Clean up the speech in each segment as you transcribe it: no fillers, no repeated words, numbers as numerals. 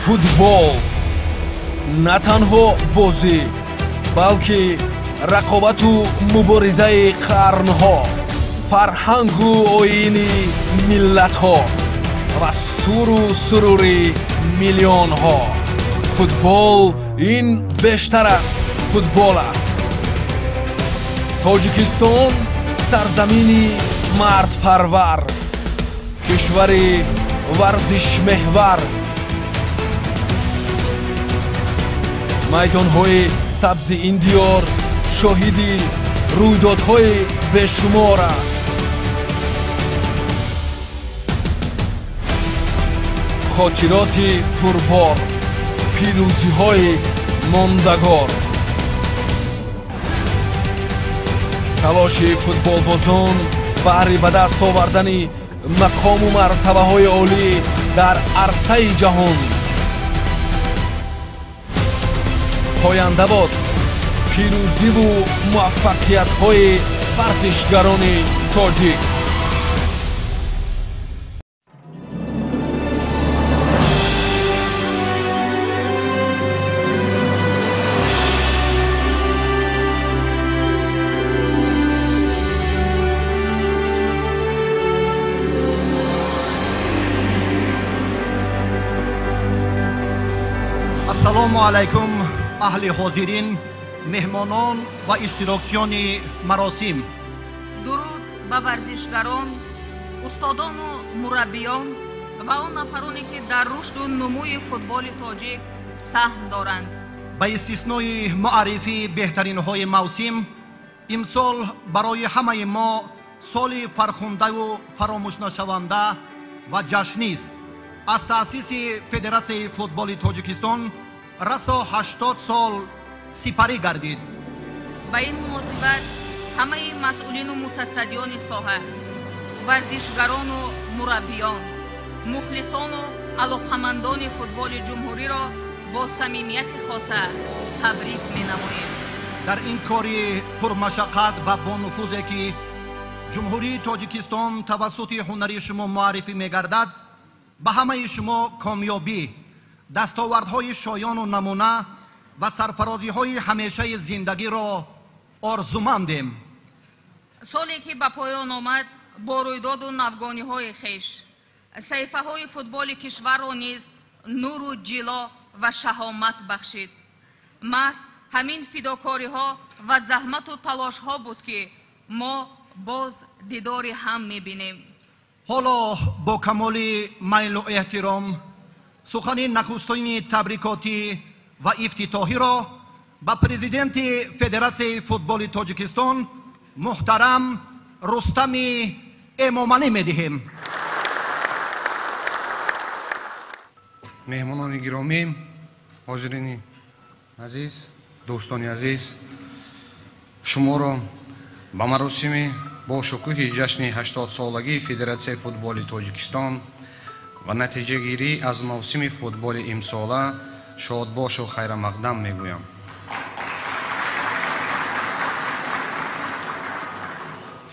Футбол на танҳо бозӣ, балки рақобату муборизаи қарнҳо, фарҳангу оини миллатҳо ва суру сурури миллионҳо. Футбол ин бештар аз футбол аст. Тоҷикистон сарзамини мардпарвар, кишвари варзишмеҳвар. Майдонҳои сабзи ин диёр шоҳиди рӯйдодҳои бешумор аст. Хотироти пурбор, пирӯзиҳои мондагор. Талоши футболбозон баҳри ба даст овардани мақому мартабаҳои олӣ дар арсаи ҷаҳон. Поянда бод пирӯзиву муваффақиятҳои варзишгарони тоҷик. Ассалому алайкум, аҳли ҳозирин, меҳмонон ва иштирокчиёни маросим. Дуруд ба варзишгарон, устодону мураббиён ва он нафароне, ки дар рушду нумӯи футболи тоҷик саҳм доранд. Ба истиснои муаррифии беҳтаринҳои мавсим, имсол барои ҳамаи мо соли фархундаву фаромӯшнашаванда ва ҷашнист. Аз таъсиси Федератсияи футболи Тоҷикистон расо 80 сол сипарӣ гардид. Ба ин муносибат ҳамаи масъулину мутасаддиёни соҳа, варзишгарону мураббиён, мухлисону алоқамандони футболи ҷумҳуриро бо самимияти хоса табрик менамоем. Дар ин кори пурмашаққат ва бонуфузе, ки Ҷумҳурии Тоҷикистон тавассути ҳунари шумо муаррифӣ мегардад, ба ҳамаи шумо комёбӣ, дастовардҳои шоёну намуна ва сарфарозиҳои ҳамешаи зиндагиро орзумандем. Соле ки ба поён омад, бо рӯйдоду навгониҳои хеш саҳифаҳои футболи кишварро низ нуру ҷило ва шаҳомат бахшид. Маҳз ҳамин фидокориҳо ва заҳмату талошҳо буд, ки мо боз дидори ҳам мебинем. Ҳоло бо камоли майлу эҳтиром сухани нахустини табрикотӣ ва ифтитоҳиро ба президенти Федератсияи футболи Тоҷикистон муҳтарам Рустами Эмомалӣ медиҳем. Меҳмонони гиромӣ, ҳозирини азиз, дӯстони азиз, шуморо ба маросими бо шукӯҳи ҷашни 80-солагии Федератсияи футболи Тоҷикистон ва натиҷагирӣ аз мавсими футболи имсола шодбошу хайрамақдам мегӯям.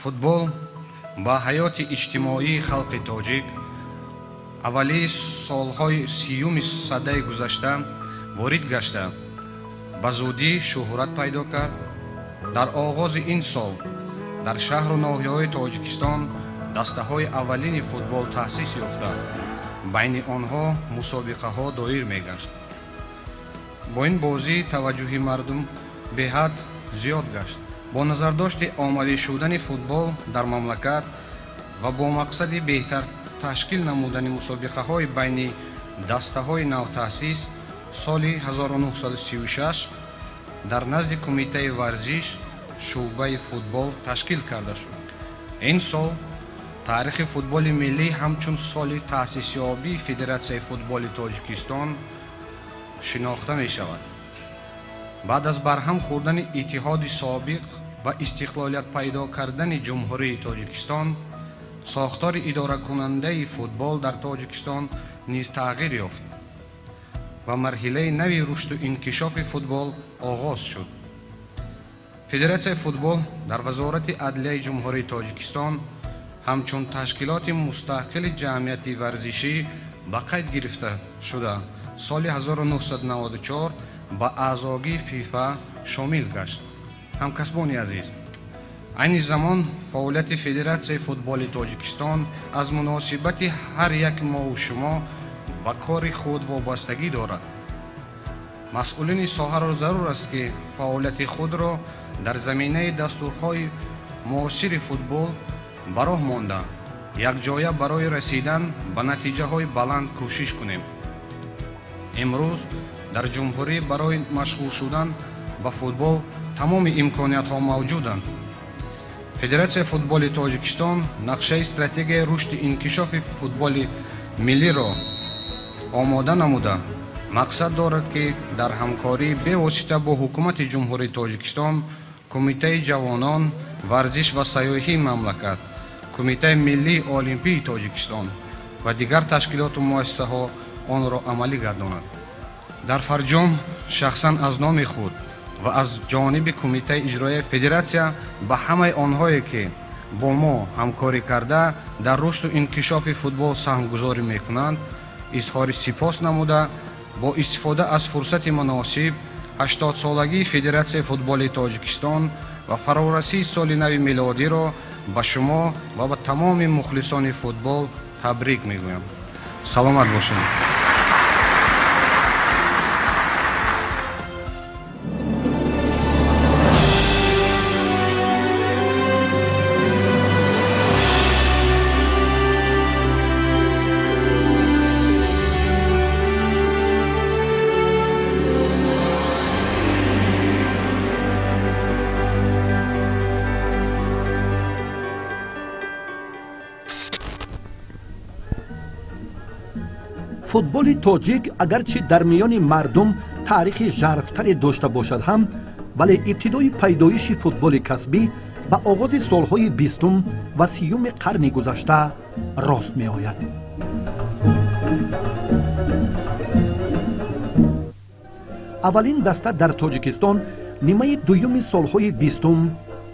Футбол ба ҳаёти иҷтимоии халқи тоҷик аввали солҳои 30-уми садаи гузашта ворид гашта, ба зудӣ шӯҳрат пайдо кард. Дар оғози ин сол дар шаҳру ноҳияҳои Тоҷикистон дастаҳои аввалини футбол таъсис ёфта, байни онҳо мусобиқаҳо доир мегашт. Бо ин бозӣ таваҷҷӯҳи мардум беҳад зиёд гашт. Бо назардошти оммавӣ шудани футбол дар мамлакат ва бо мақсади беҳтар ташкил намудани мусобиқаҳои байни дастаҳои навтаъсис, соли 1936 дар назди Кумитаи варзиш шӯъбаи футбол ташкил карда шуд. Ин сол таърихи футболи миллӣ ҳамчун соли таъсисёбии Федератсияи футболи Тоҷикистон шинохта мешавад. Баъд аз барҳам хӯрдани иттиҳоди собиқ ва истиқлолият пайдо кардани Ҷумҳурии Тоҷикистон, сохтори идоракунандаи футбол дар Тоҷикистон низ тағйир ёфт ва марҳилаи нави рушду инкишофи футбол оғоз шуд. Федератсияи футбол дар Вазорати адлияи Ҷумҳурии Тоҷикистон ҳамчун ташкилоти мустақили ҷамъияти варзишӣ ба қайд гирифта шуда, Соли 1994 ба аъзогии ФИФА шомил гашт. Ҳамкасбони азиз, айни замон фаъолияти Федератсияи футболи Тоҷикистон аз муносибати ҳар як мову шумо ба кори худ вобастагӣ дорад. Масъулини соҳаро зарур аст, ки фаъолияти худро дар заминаи дастурҳои муосири футбол ба роҳ монда, якҷоя барои расидан ба натиҷаҳои баланд кӯшиш кунем. Имрӯз дар ҷумҳурӣ барои машғул шудан ба футбол тамоми имкониятҳо мавҷуданд. Федератсияи футболи Тоҷикистон нақшаи стратегияи рушди инкишофи футболи миллиро омода намуда, мақсад дорад, ки дар ҳамкории бевосита бо Ҳукумати Ҷумҳурии Тоҷикистон, Кумитаи ҷавонон, варзиш ва сайёҳии мамлакат, Кумитаи миллии олимпии Тоҷикистон ва дигар ташкилоту муассисаҳо онро амалӣ гардонад. Дар фарҷом, шахсан аз номи худ ва аз ҷониби Кумитаи иҷроияи федератсия ба ҳамаи онҳое, ки бо мо ҳамкорӣ карда, дар рушду инкишофи футбол саҳмгузорӣ мекунанд, изҳори сипос намуда, бо истифода аз фурсати муносиб 80-солагии Федератсияи футболи Тоҷикистон ва фарорасии соли нави милодиро ба шумо ва ба тамоми мухлисони футбол табрик мегӯям. Саломат бошед. Футболи тоҷик агарчи дар миёни мардум таърихи жарфтаре дошта бошад ҳам, вале ибтидои пайдоиши футболи касбӣ ба оғози солҳои 20-ум ва 30-уми қарни гузашта рост меояд. Аввалин даста дар Тоҷикистон нимаи дуюми солҳои 20-ум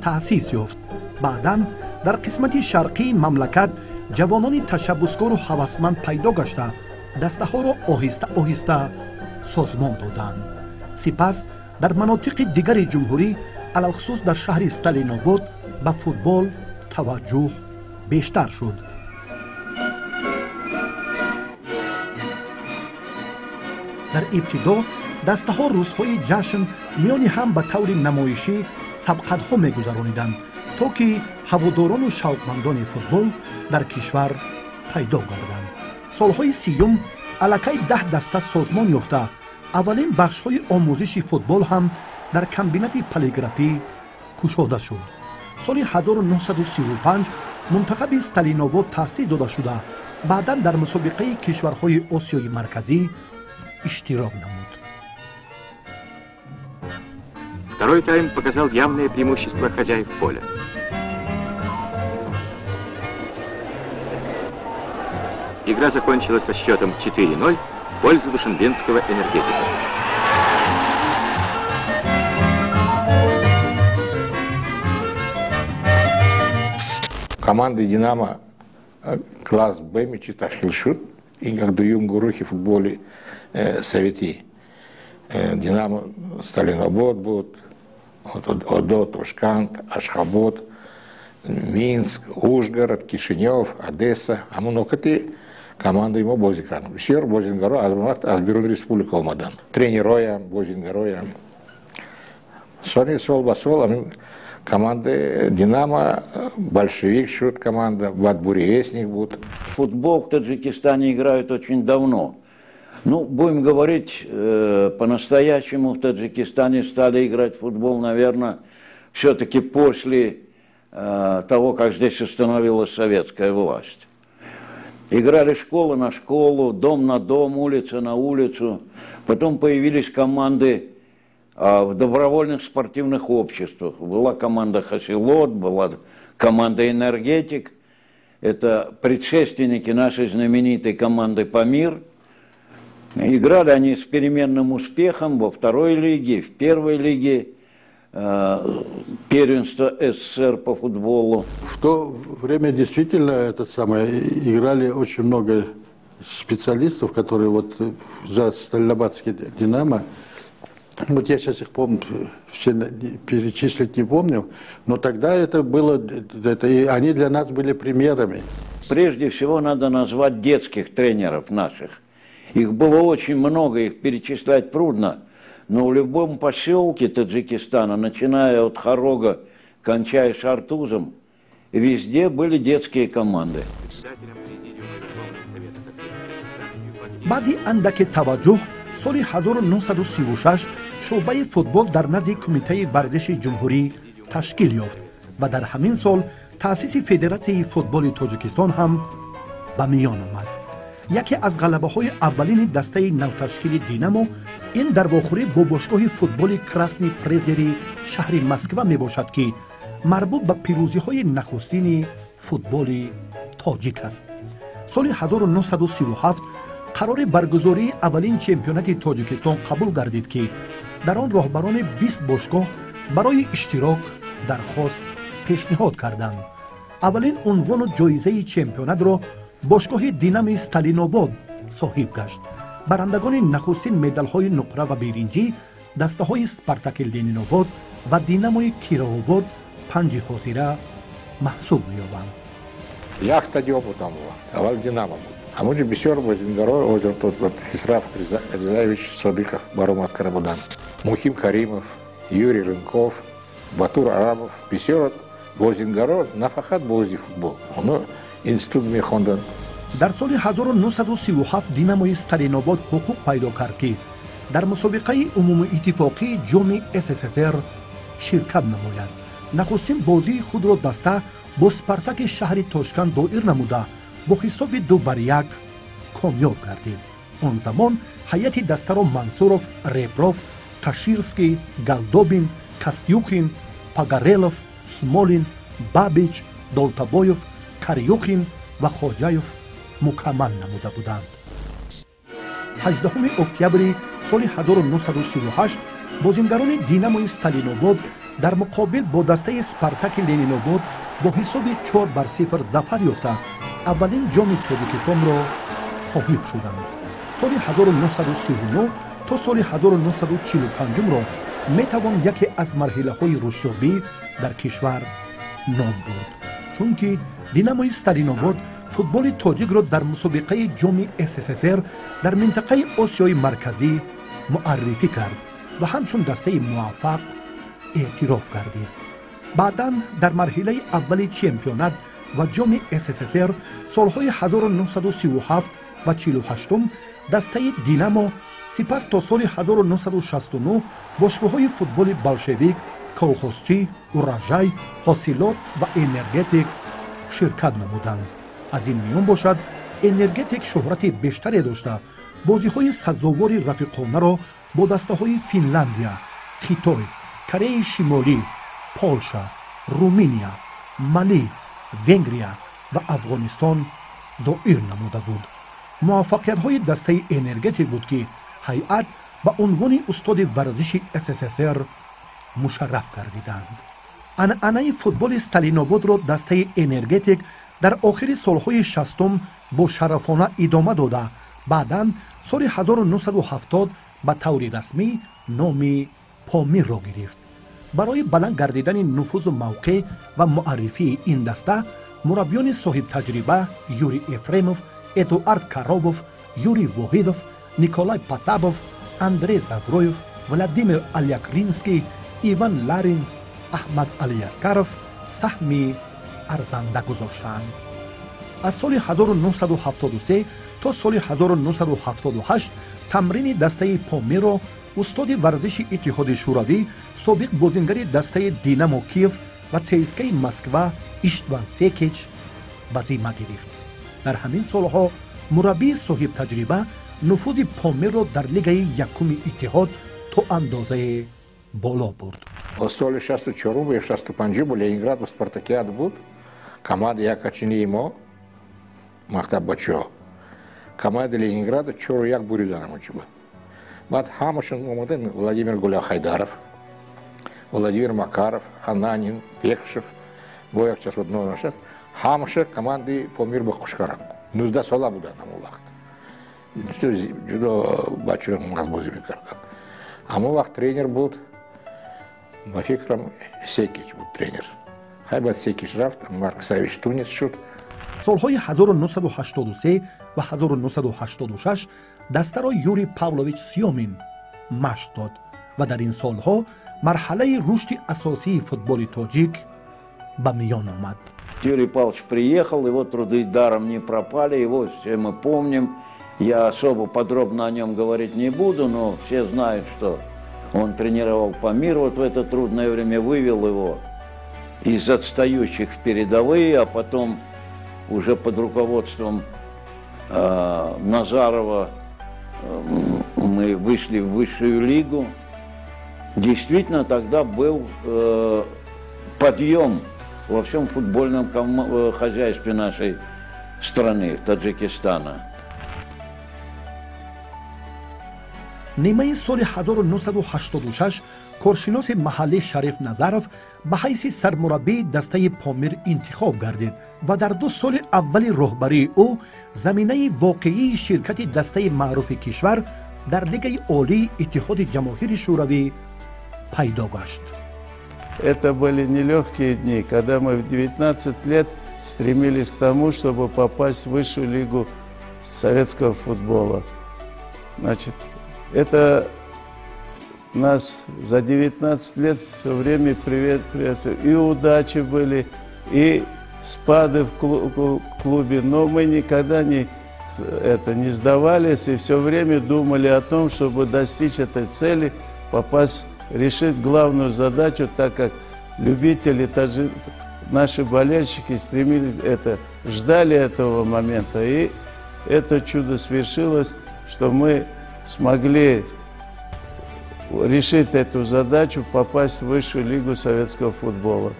таъсис ёфт. Баъдан дар қисмати шарқии мамлакат ҷавонони ташаббускору ҳавасманд пайдо гашта, дастаҳоро оҳиста оҳиста созмон доданд. Сипас дар манотиқи дигари ҷумҳурӣ, алалхусус дар шаҳри Сталинобод, ба футбол таваҷҷӯҳ бештар шуд. Дар ибтидо дастаҳо рӯзҳои ҷашн миёни ҳам ба таври намоишӣ сабқатҳо мегузарониданд, то ки ҳаводорону шавқмандони футбол дар кишвар пайдо гарданд. Солҳои 30-ум аллакай 10 даста созмон ёфта, аввалин бахшҳои омӯзиши футбол ҳам дар комбинати полиграфӣ кушода шуд. Соли 1935 мунтахаби Сталинобод таъсис дода шуда, баъдан дар мусобиқаи кишварҳои Осиёи Марказӣ иштирок намуд. Второй тайм показал явное преимущество хозяев поля. Игра закончилась со счетом 4-0 в пользу душанбинского «Энергетика». Команды «Динамо» класс Б мячи ташкил шуд, ин как дуюм гурӯҳи футболи советӣ. «Динамо» Сталинобод буд, Одо, Тошкант, Ашхабод, Минск, Ужгород, Кишинев, Одесса. Ҳамон командаи мо бозӣ кардам. Бисёр бозингаро аз он вақт аз беруни республика омаданд. Тренероям, бозингароям. Сони сол ба сол ҳамин команды «Динамо», «Большевик» шуд команда, баъд «Буревестник» буд. Футбол в Таджикистане играют очень давно. Ну, будем говорить, по-настоящему в Таджикистане стали играть в футбол, наверное, все-таки после того, как здесь установилась советская власть. Играли школа на школу, дом на дом, улица на улицу. Потом появились команды в добровольных спортивных обществах. Была команда «Хасилот», была команда «Энергетик». Это предшественники нашей знаменитой команды «Памир». Играли они с переменным успехом во второй лиге, в первой лиге первенства СССР по футболу. В то время действительно играли очень много Специалистов, которые вот за Сталинабадский «Динамо», вот я сейчас их помню, все перечислить не помню, но тогда это было, это, и они для нас были примерами. Прежде всего надо назвать детских тренеров наших. Их было очень много, их перечислять трудно, но в любом поселке Таджикистана, начиная от Хорога, кончая Шартузом, везде были детские команды. Баъди андаке таваҷҷӯҳ, соли 1936 шӯъбаи футбол дар назди Кумитаи варзиши ҷумҳурӣ ташкил ёфт ва дар ҳамин сол таъсиси Федератсияи футболи Тоҷикистон ҳам ба миён омад. Яке аз ғалабаҳои аввалини дастаи навташкили «Динамо» ин дар вохӯрӣ бо бошгоҳи футболи «Красный фрезери» шаҳри Москва мебошад, ки марбут ба пирӯзиҳои нахустини футболи тоҷик аст. Соли 1937 қарори баргузории аввалин чемпионати Тоҷикистон қабул гардид, ки дар он роҳбарони 20 бошгоҳ барои иштирок дархост пешниҳод карданд. Аввалин унвону ҷоизаи чемпионатро бошгоҳи «Динамои» Сталинобод соҳиб гашт. Барандагони нахустин медалҳои нуқра ва биринҷӣ дастаҳои «Спартаки» Ленинобод ва «Динамои» Кировобод панҷи ҳозира маҳсуб меёбанд. Як стадион буд он аввал, «Динамо» буд. Ҳамонҷо бисёр бозингаро, ҳозир Хисрав Ризаевич Содиқов баромад карда буданд, Муҳим Каримов, Юрий Рынков, Батур Арабов, бисёр бозингаро, на фақат бози футбол, оно институт мехонданд. Дар соли 1937 «Динамои» Сталинобод ҳуқуқ пайдо кард, ки дар мусобиқаи умумииттифоқии Ҷоми СССР ширкат намояд. Нахустин бозии худро даста бо «Спартаки» шаҳри Тошканд доир намуда, бо ҳисоби 2-1 комёб гардид. Он замон ҳайати дастаро Мансуров, Ребров, Каширский, Голдобин, Костюхин, Погорелов, Смолин, Бабич, Долтабоев, Карюхин ва Хоҷаев мукаммал намуда буданд. 18 октябри соли 1938 бозингарони «Динамои» Сталинобод дар муқобил бо дастаи «Спартаки» Ленинобод бо ҳисоби 4-0 зафар ёфта, аввалин ҷоми Тоҷикистонро соҳиб шуданд. Соли 1939 то соли 1945-ро метавон яке аз марҳилаҳои рушдёбӣ дар кишвар ном бурд, чунки «Динамои» Сталинобод футболи тоҷикро дар мусобиқаи Ҷоми СССР дар минтақаи Осиёи Марказӣ муаррифӣ кард ва ҳамчун дастаи муваффақ эътироф гардид. Баъдан дар марҳилаи аввали чемпионат ва Ҷоми СССР солҳои 1937 ва 48 дастаи «Динамо», сипас то соли 1969 бошгоҳҳои футболи «Болшевик», «Колхозчӣ», «Урожай», «Ҳосилот» ва «Энергетик» ширкат намуданд. Аз ин миён бошад, «Энергетик» шӯҳрати бештаре дошта, бозиҳои сазовори рафиқонаро бо дастаҳои Финляндия, Хитой, Кореяи Шимолӣ, Полша, Руминия, Мали, Венгрия ва Афғонистон доир намуда буд. Муваффақиятҳои дастаи «Энергетик» буд, ки ҳайат ба унвони устоди варзиши СССР мушарраф гардиданд. Анъанаи футболи Сталинободро дастаи «Энергетик» дар охири солҳои 60-ум бошарафона идома дода, баъдан соли 1970 ба таври расмӣ номи «Помирро» гирифт. Барои баланд гардидани нуфузу мавқеъ ва муаррифии ин даста мураббиёни соҳибтаҷриба Юрий Ефремов, Эдуард Каробов, Юрий Воҳидов, Николай Потапов, Андрей Зазроев, Владимир Алякринский, Иван Ларин, Аҳмад Алиаскаров саҳми арзанда гузоштаанд. Аз соли 1973 то соли 1978 тамрини дастаи «Помирро» устоди варзиши Иттиҳоди Шӯравӣ, собиқ бозингари дастаи «Динамо» Киев ва ЦСКАи Москва Иштван Секеч ба зимма гирифт. Дар ҳамин солҳо мураббии соҳибтаҷриба нуфузи «Помирро» дар Лигаи якуми Иттиҳод то андозае боло бурд. Соли 64 ё 65 Ленинград ба спартакиада буд. Команда як качинии мо, мактаббачаҳо, командаи Ленинграда 4-1 буридан ҳамонҷо буд. Баъд ҳамашон омадан: Владимир Гуляхайдаров, Владимир Макаров, Ананин, Пекшев, бо як час одно шаст, ҳамаша командаи «Помир» ба хуш карданд. 19 сола буданд ҳамон вақт. Ҷудо бачаҳо мағзбозӣ мекарданд. Ҳамон вақт тренер буд, ба фикрам, Секич буд тренер. Хай, баъд Секич рафт, Марк Савич Тунис шуд. Солҳои 1983 ва 1986 дастаро Юрий Павлович Сёмин машқ дод ва дар ин солҳо марҳалаи рушди асосии футболи тоҷик ба миён омад. Юрий Павлович приехал, его труды даром не пропали, его все мы помним. Я особо подробно о нем говорить не буду, но все знают, что он тренировал Памир вот в это трудное время, вывел его из отстающих в передовые, а потом уже под руководством Назарова мы вышли в высшую лигу. Действительно, тогда был подъем во всем футбольном хозяйстве нашей страны, Таджикистана. Нимаи соли 1986 коршиноси маҳаллӣ Шариф Назаров ба ҳайси сармураббии дастаи Помир интихоб гардид ва дар 2 соли аввали роҳбарии ӯ заминаи воқеии ширкати дастаи маъруфи кишвар дар Лигаи Олии Иттиҳоди Ҷамоҳири Шӯравӣ пайдо гашт. Это были нелегкие дни, когда мы в 19 лет стремились к тому, чтобы попасть в высшую лигу советского футбола. Значит, это нас за 19 лет все время приветствовали. И удачи были, и спады в клубе, но мы никогда не сдавались и все время думали о том, чтобы достичь этой цели, попасть, решить главную задачу, так как любители, наши болельщики стремились, ждали этого момента. И это чудо свершилось, что мы смогли решить эту задачу, попасть в высшую лигу советского футбола.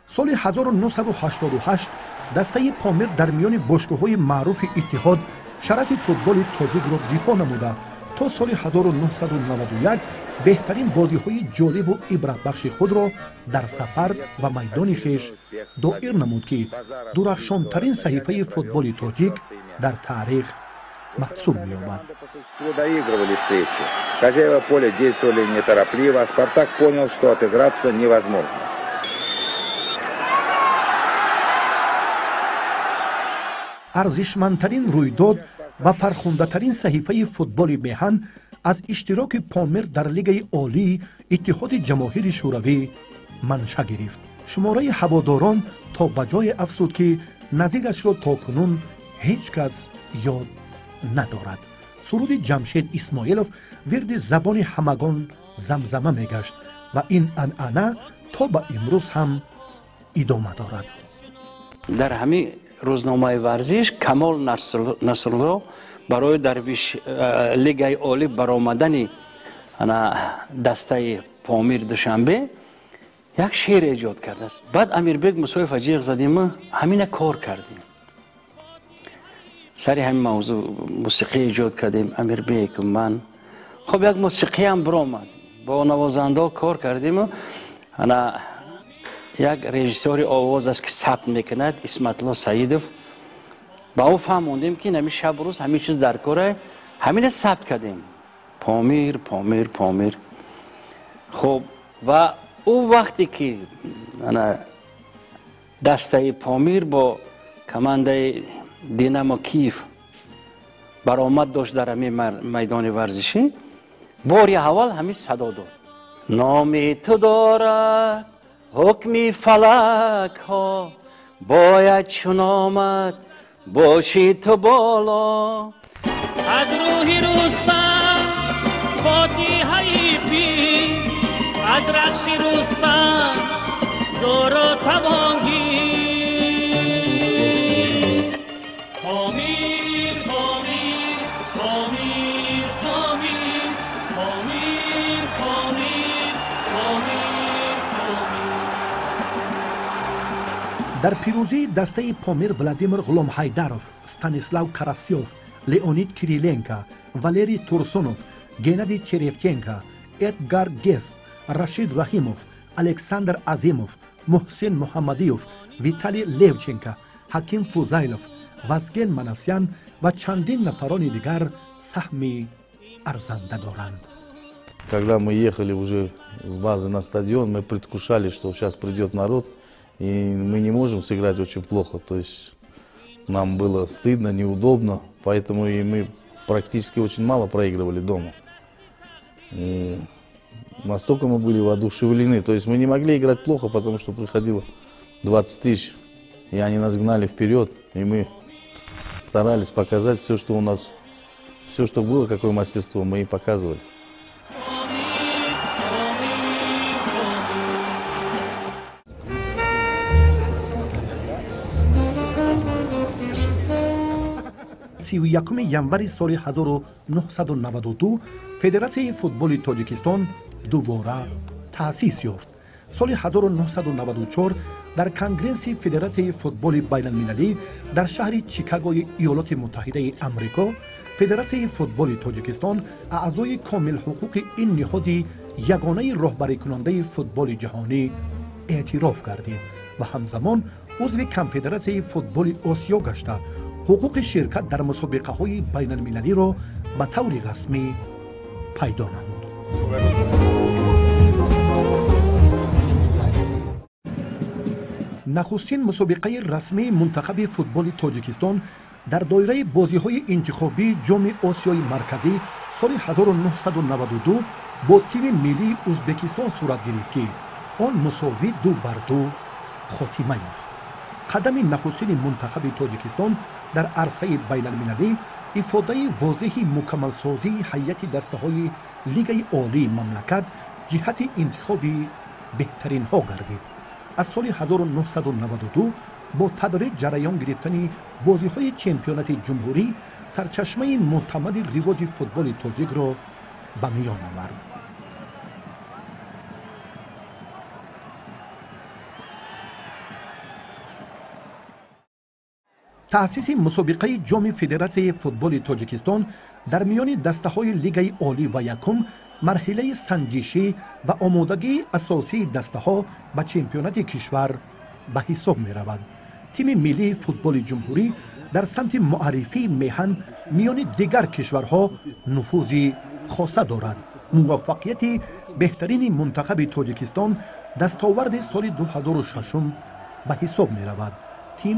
Соли 1988 дастаи Помир дар миёни бошгоҳҳои маъруфи иттиҳод шарафи футболи тоҷикро дифоъ намуда, то соли 1991 беҳтарин бозиҳои ҷолибу ибратбахши худро дар сафар ва майдони хеш доир намуд, ки дурахшонтарин саҳифаи футболи тоҷик дар таърих маҳсуб меёбад. Доигрывали встречу. Хозяева поля действовали неторопливо, а «Спартак» понял, что отыграться невозможно. Арзишмандтарин рӯйдод ва фархундатарин саҳифаи футболи меҳан аз иштироки Помир дар Лигаи Олии Иттиҳоди Ҷамоҳири Шӯравӣ манша гирифт. Шумораи ҳаводорон то ба ҷое афзуд, ки назирашро то кунун ҳеҷ кас ёд надорад. Суруди Ҷамшед Исмоилов вирди забони ҳамагон замзама мегашт ва ин анъана то ба имрӯз ҳам идома дорад. Дар ҳамин рӯзномаи варзиш Камол Насрулло барои дар Лигаи Олӣ баромадани дастаи Помир Душанбе як шеър эҷод кардааст. Баъд Амирбек Мусоев ҷиғ задим, ҳамина кор кардем. Сари ҳамин мавзӯъ мусиқӣ эҷод кардем, Амирбек, ман. Хоб, як мусиқиам баромад. Бо навозандаҳо кор кардему ана як режиссёри овоз аст, ки сабт мекунад, Исматло Саидов. Ба ӯ фаҳмондем, ки ҳамин шабу рӯз ҳамин чиз дар кора, ҳамина сабт кардем. Помир, Помир, Помир. Хуб, ва ӯ вақте ки ана дастаи Помир бо командаи Динамо Киев баромад дошт дар ҳамин майдони варзишӣ, бори аввал ҳамин садо дод. Номи ту дорад ҳукми фалакҳо, бояд чун омад бошӣ ту боло. Аз рӯҳи Рустам фотиҳаи пир, аз рақши Рустам зору тавонгир. Помир, Помир, Помир, Помир, Помир, Помир, Помир, Помир. Дар пирӯзии дастаи Помир Владимир Ғуломҳайдаров, Станислав Карасёв, Леонид Кириленко, Валерий Турсунов, Геннадий Черевченко, Эдгар Гес, Рашид Раҳимов, Александр Азимов, Муҳсин Муҳаммадиев, Виталий Левченко, Ҳаким Фузайлов, Вазген Манасян ва чандин нафарони дигар саҳми арзанда доранд. Когда мы ехали уже с базы на стадион, мы предвкушали, что сейчас придет народ, и мы не можем сыграть очень плохо. То есть нам было стыдно, неудобно, поэтому и мы практически очень мало проигрывали дома. И настолько мы были воодушевлены. То есть мы не могли играть плохо, потому что приходило 20 тысяч, и они нас гнали вперед, и мы старались показать все, что у нас, все, что было, какое мастерство, мы и показывали. 31 январи соли 1992 Федератсияи футболи Тоҷикистон дубора таъсис ёфт. Соли 1994 дар Конгресси Федератсияи футболи байналмилалӣ дар шаҳри Чикагои Иёлоти Муттаҳидаи Амрико Федератсияи футболи Тоҷикистон аъзои комилҳуқуқи ин ниҳоди ягонаи роҳбарикунандаи футболи ҷаҳонӣ эътироф гардид ва ҳамзамон узви Конфедератсияи футболи Осиё гашта, ҳуқуқи ширкат дар мусобиқаҳои байналмилалиро ба таври расмӣ пайдо намуд. Нахустин мусобиқаи расмии мунтахаби футболи Тоҷикистон дар доираи бозиҳои интихобии Ҷоми Осиёи Марказӣ соли 1992 бо тими миллии Ӯзбекистон сурат гирифт, ки он мусовӣ 2-2 хотима ёфт. Қадами нахустини мунтахаби Тоҷикистон дар арсаи байналмилалӣ ифодаи возеҳи мукаммалсозии ҳайати дастаҳои Лигаи Олии мамлакат ҷиҳати интихоби беҳтаринҳо гардид. Аз соли 1992 бо тадриҷ ҷараён гирифтани бозиҳои чемпионати ҷумҳурӣ сарчашмаи мӯътамади ривоҷи футболи тоҷикро ба миён овард. Таъсиси мусобиқаи Ҷоми Федератсияи футболи Тоҷикистон дар миёни дастаҳои Лигаи Олӣ ва якум марҳилаи санҷишӣ ва омодагии асосии дастаҳо ба чемпионати кишвар ба ҳисоб меравад. Тими миллии футболи ҷумҳурӣ дар самти муаррифии меҳан миёни дигар кишварҳо нуфузи хоса дорад. Муваффақияти беҳтарини мунтахаби Тоҷикистон дастоварди соли 2006 ба ҳисоб меравад. Тим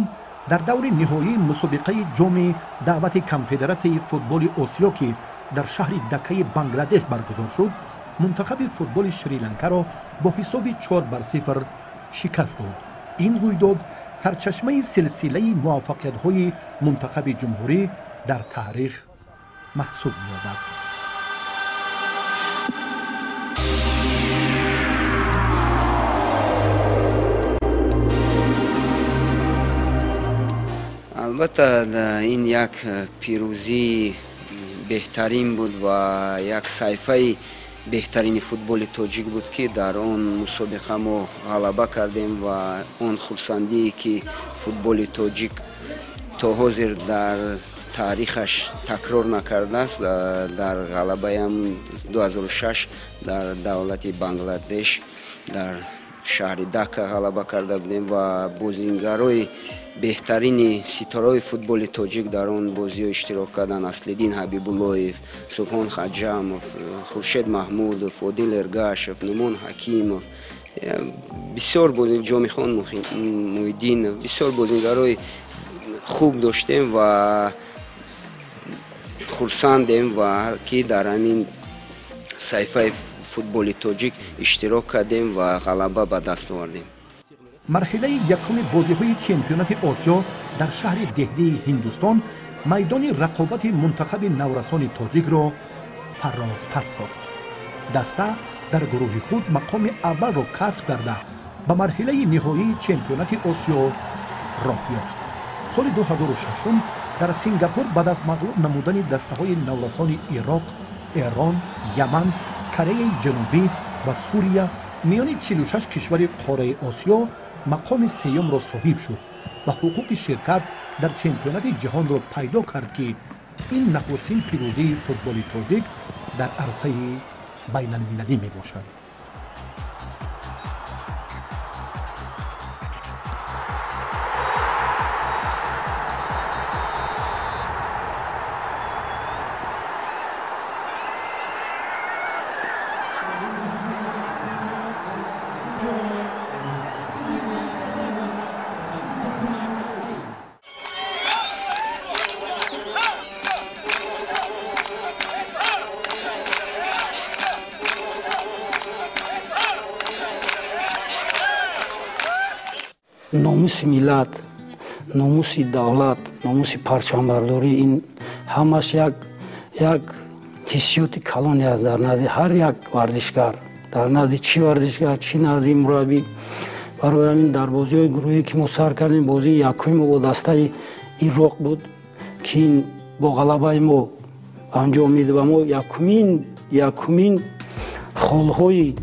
дар даври ниҳоии мусобиқаи Ҷоми даъвати Конфедератсияи футболи Осиё, ки дар шаҳри Дакаи Бангладеш баргузор шуд, мунтахаби футболи Шри-Ланкаро бо ҳисоби 4-0 шикаст дод. Ин рӯйдод сарчашмаи силсилаи муваффақиятҳои мунтахаби ҷумҳурӣ дар таърих маҳсуб меёбад. Албатта, ин як пирӯзии беҳтарин буд ва як саҳифаи беҳтарини футболи тоҷик буд, ки дар он мусобиқа мо ғалаба кардем ва он хурсандие, ки футболи тоҷик то ҳозир дар таърихаш такрор накардааст, дар ғалабаям 2006 дар давлати Бангладеш дар шаҳри Дака ғалаба карда будем ва бозингарои беҳтарини ситораҳои футболи тоҷик дар он бозиҳо иштирок карданд: Аслиддин Ҳабибуллоев, Субҳон Хаҷамов, Хуршед Маҳмудов, Одил Эргашев, Нумон Ҳакимов, бисёр Ҷомихон Муҳиддинов, бисёр бозингарои хуб доштем ва хурсандем ва ки дар ҳамин саҳифаи футболи тоҷик иштирок кардем ва ғалаба ба даст овардем. Марҳилаи якуми бозиҳои чемпионати Осиё дар шаҳри Деҳлии Ҳиндустон майдони рақобати мунтахаби наврасони тоҷикро фарохтар сохт. Даста дар гурӯҳи худ мақоми аввалро касб карда, ба марҳилаи ниҳоии чемпионати Осиё роҳ ёфт. Соли 2006 дар Сингапур баъд аз мағлуб намудани дастаҳои наврасони Ироқ, Эрон, Яман, Кореяи Ҷанубӣ ва Сурия миёни 46 кишвари қораи Осиё Мақоми сеюмро соҳиб шуд ва ҳуқуқи ширкат дар чемпионати ҷаҳонро пайдо кард, ки ин нахустин пирӯзии футболи тоҷик дар арсаи байналмилалӣ мебошад. Номуси миллат, номуси давлат, номуси парчамбардорӣ, ин ҳамаш як ҳиссиёти калоне аст дар назди ҳар як варзишгар, дар назди чӣ варзишгар, чӣ назди мураббӣ. Барои ҳамин дар бозиҳои гурӯҳӣ, ки мо сар кардем, бозии якуми мо бо дастаи Ироқ буд, ки ин бо ғалабаи мо анҷом мид ва мо якумин холҳои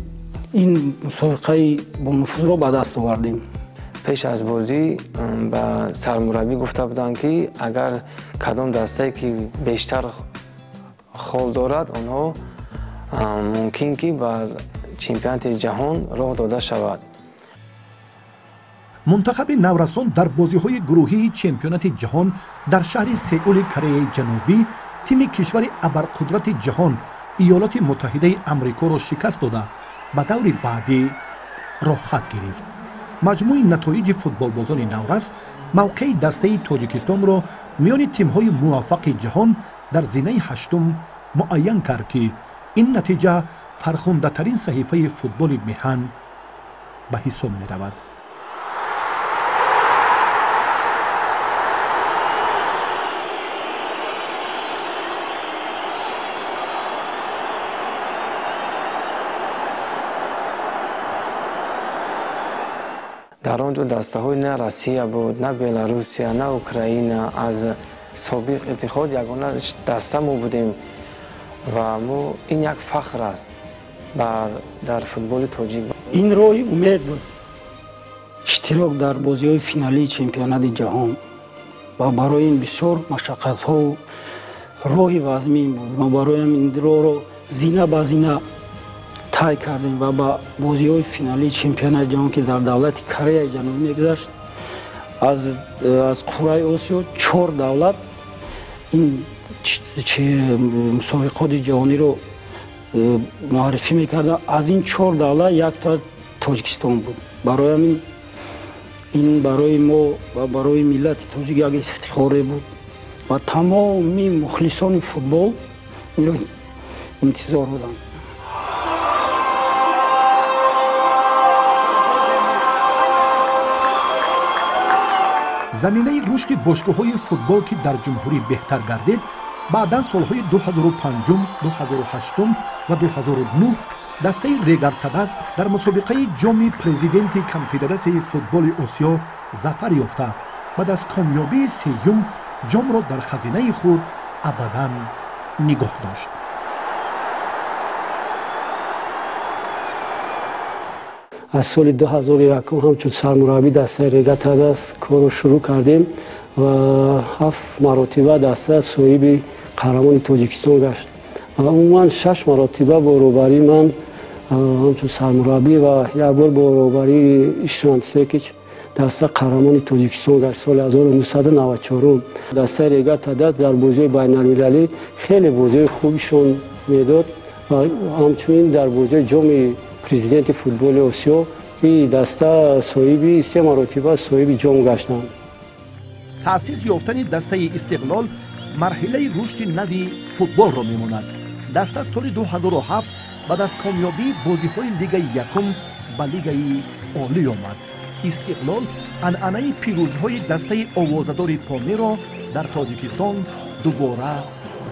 ин мусобиқаи бонуфузро ба даст овардем. Пеш аз бозӣ ба сармураббӣ гуфта буданд, ки агар кадом дастае ки бештар хол дорад, онҳо мумкин ки бар чемпионати ҷаҳон роҳ дода шавад. Мунтахаби наврасон дар бозиҳои гурӯҳии чемпионати ҷаҳон дар шаҳри Сеули Кореяи Ҷанубӣ тими кишвари абарқудрати ҷаҳон Иёлоти Муттаҳидаи Амрикоро шикаст дода, ба даври баъдӣ роҳхат гирифт. Маҷмӯи натоиҷи футболбозони наврас мавқеи дастаи Тоҷикистонро миёни тимҳои муваффақи ҷаҳон дар зинаи ҳаштум муайян кард, ки ин натиҷа фархундатарин саҳифаи футболи меҳан ба ҳисоб меравад. Дар он ҷо дастаҳои на Россия буд, на Беларусия, на Украина. Аз собиқ иттиҳод ягона даста мо будем ва мо ин як фахр аст дар футболи тоҷик. Ин роҳи умед буд, иштирок дар бозиҳои финалии чемпионати ҷаҳон, ва барои ин бисёр машаққатҳо роҳи вазмин буд. Мо барои ин роҳро зина ба зина тай кардем ва ба бозиҳои финалии чемпионати ҷаҳон, ки дар давлати Кореяи Ҷанубӣ мегузашт, аз қурраи Осиё 4 давлат ин мусобиқоти ҷаҳониро муаррифӣ мекарданд. Аз ин 4 давлат якта Тоҷикистон буд. Барои ҳамин ин барои мо ва барои миллати тоҷик як ифтихоре буд ва тамоми мухлисони футбол инро интизор буданд. Заминаи рушди бошгоҳҳои футбол, ки дар ҷумҳурӣ беҳтар гардид, баъдан солҳои 2005, 2008 ва 2009 дастаи Регар-ТадАЗ дар мусобиқаи ҷоми президенти Конфедератсияи футболи Осиё зафар ёфта, баъд аз комёбии сеюм ҷомро дар хазинаи худ абадан нигоҳ дошт. Аз соли 2001 ҳамчун сармураббӣ дастаи Регар-ТадАЗ корро шурӯъ кардем ва 7 маротиба даста соҳиби қаҳрамони Тоҷикистон гашт. Ва умуман 6 маротиба бо роҳбарии ман ҳамчун сармураббӣ ва як бор бо роҳбарии Иштван Секич даста қаҳрамони Тоҷикистон гашт соли 1994. Дастаи Регар-ТадАЗ дар бозиҳои байналмилалӣ хеле бозиҳои хубишон медод ва ҳамчунин дар бозиҳои ҷоми президенти футболи Осиё, ки даста соҳиби 3 маротиба соҳиби ҷом гаштанд. Таъсис ёфтани дастаи Истиқлол марҳилаи рушди нави футболро мемонад. Даста соли 2007 баъд аз комёбии бозиҳои лигаи якум ба лигаи олӣ омад. Истиқлол анъанаи пирӯзиҳои дастаи овозадори Помиро дар Тоҷикистон дубора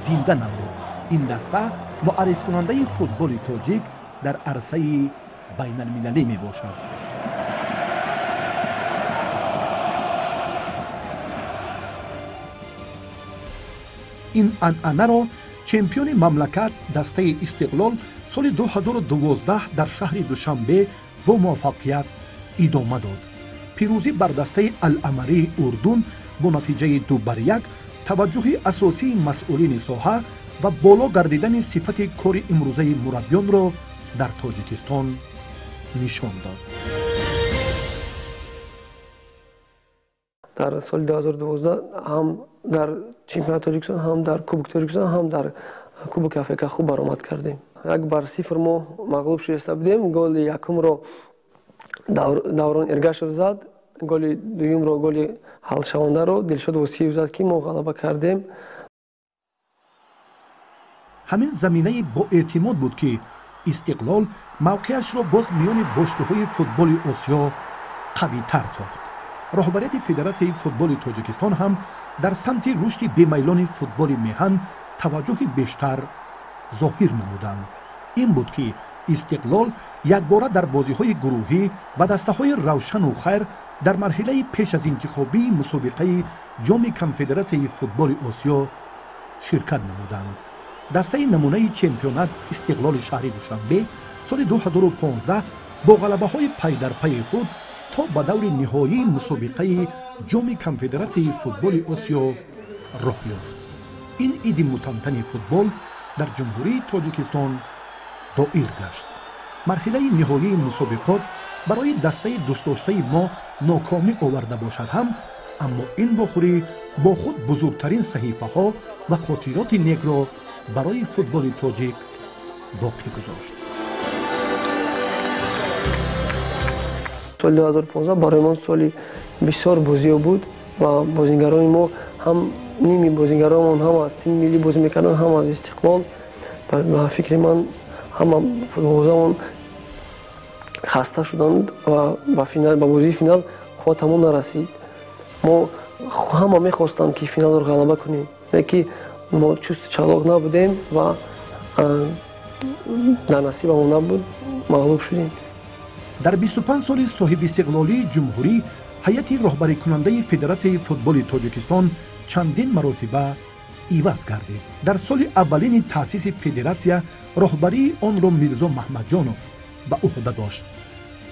зинда намуд. Ин даста муаррифкунандаи футболи тоҷик дар арсаи байналмилалӣ мебошад. Ин анъанаро чемпиони мамлакат дастаи Истиқлол соли 2012 дар шаҳри Душанбе бо муваффақият идома дод. Пирӯзӣ бар дастаи Ал-Амарии Урдун бо натиҷаи 2-1 таваҷҷӯҳи асосии масъулини соҳа ва боло гардидани сифати кори имрӯзаи мураббиёнро дар Тоҷикистон нишон дод. Дар соли 2012 ҳам дар чемпионати Тоҷикистон, ҳам дар Кубоки Тоҷикистон, ҳам дар Кубоки Африка хуб баромад кардем. 1-0 мо мағлуб шуда будем. Голи якумро Даврон Эргашев зад, голи дуюмро, голи ҳалшавандаро Дилшод Восиев зад, ки мо ғалаба кардем. Ҳамин заминаи боэътимод буд, ки Истиқлол мавқеашро боз миёни бошгоҳҳои футболи Осиё қавитар сохт. Роҳбарияти Федератсияи футболи Тоҷикистон ҳам дар самти рушди бемайлони футболи меҳан таваҷҷӯҳи бештар зоҳир намуданд. Ин буд, ки Истиқлол якбора дар бозиҳои гурӯҳӣ ва дастаҳои Равшану Хайр дар марҳилаи пеш аз интихобии мусобиқаи Ҷоми Конфедератсияи футболи Осиё ширкат намуданд. Дастаи намунаи чемпионат Истиқлоли шаҳри Душанбе соли 2015 бо ғалабаҳои пайдарпайи худ то ба даври ниҳоии мусобиқаи Ҷоми Конфедератсияи футболи Осиё роҳ ёфт. Ин иди мутантани футбол дар Ҷумҳурии Тоҷикистон доир гашт. Марҳилаи ниҳоии мусобиқот барои дастаи дӯстдоштаи мо нокомӣ оварда бошад ҳам, аммо ин вохӯрӣ бо худ бузургтарин саҳифаҳо ва хотироти некро барои футболи тоҷик боқӣ гузошт. Соли 2015 барои мо соли бисёр бозиё буд ва бозигарони мо ҳам ними бозигаронмон ҳам аз тими миллӣ бозӣ мекарданд, ҳам аз Истиқлол. Ба фикри ман ҳама футболбозамон хаста шуданд ва ба бозии финал қувватамон нарасид. Мо ҳама мехостанд, ки финалро ғалаба кунем, лекин мо чусту чалоқ набудем ва дар насибамон набуд, мағлуб шудем. Дар 25 соли соҳибистиқлолии ҷумҳурӣ ҳайати роҳбарикунандаи Федератсияи футболи Тоҷикистон чандин маротиба иваз гардид. Дар соли аввалини таъсиси федератсия роҳбарии онро Мирзо Маҳмадҷонов ба ӯҳда дошт.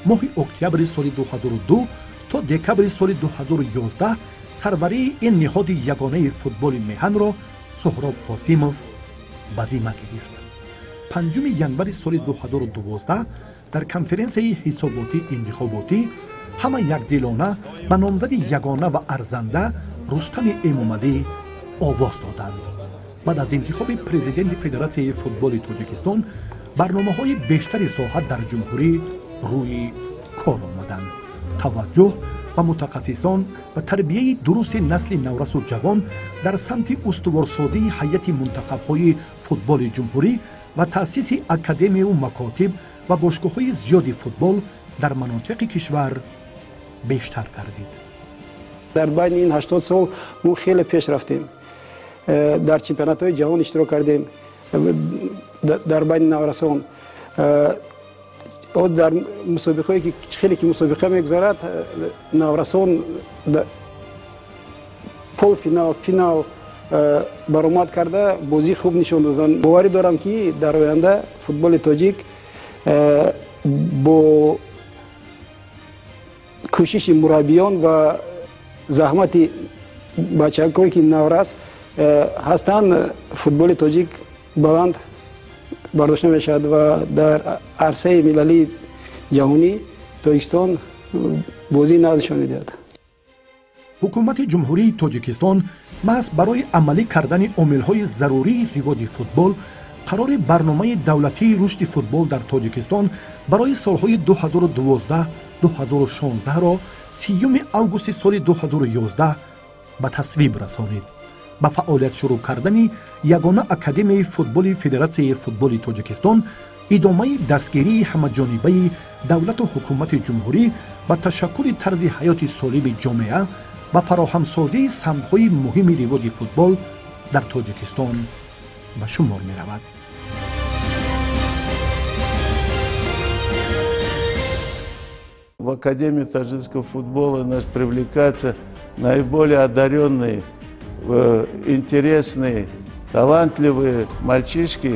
Моҳи октябри соли 2002 то декабри соли 2011 сарварии ин ниҳоди ягонаи футболи меҳанро Суҳроб Қосимов ба зимма гирифт. 5 январи соли 2012 дар конференсияи ҳисоботӣ интихоботӣ ҳама якдилона ба номзади ягона ва арзанда Рустами Эмомалӣ овоз доданд. Баъд аз интихоби президенти Федератсияи футболи Тоҷикистон барномаҳои бештари соҳа дар ҷумҳурӣ рӯи кор омаданд. Таваҷҷӯҳ ба мутахассисон ва тарбияи дурусти насли наврасу ҷавон дар самти устуворсозии ҳайати мунтахабҳои футболи ҷумҳурӣ ва таъсиси академияу макотиб ва бошгоҳҳои зиёди футбол дар манотиқи кишвар бештар гардид. Дар байни ин 80 сол мо хеле пеш рафтем. Дар чемпионатҳои ҷаҳон иштирок кардем, дар байни наврасон. Дар мусобиқаҳое ки хеле ки мусобиқа мегузарад, наврасон полфинал, финал баромад карда бозии хуб нишон доданд. Боварӣ дорам, ки дар оянда футболи тоҷик бо кӯшиши мураббиён ва заҳмати бачакое ки наврас ҳастанд, футболи тоҷик баланд бардошта мешавад ва дар арсаи милалии ҷаҳонӣ Тоҷикистон бозии нав нишон медиҳад. Ҳукумати Ҷумҳурии Тоҷикистон маҳз барои амалӣ кардани омилҳои зарурии ривоҷи футбол қарори барномаи давлатии рушди футбол дар Тоҷикистон барои солҳои 2012-2016-ро 30 августи соли 2011 ба тасвиб расонид. Ба фаъолият шурӯъ кардани ягона Академияи футболи Федератсияи футболи Тоҷикистон идомаи дастгирии ҳамаҷонибаи давлату ҳукумати ҷумҳурӣ ба ташаккули тарзи ҳаёти солими ҷомеа ва фароҳамсозии самтҳои муҳими ривоҷи футбол дар Тоҷикистон ба шумор меравад. В Академию таджикского футбола нас привлекаются наиболее одаренные, интересные, талантливые мальчишки,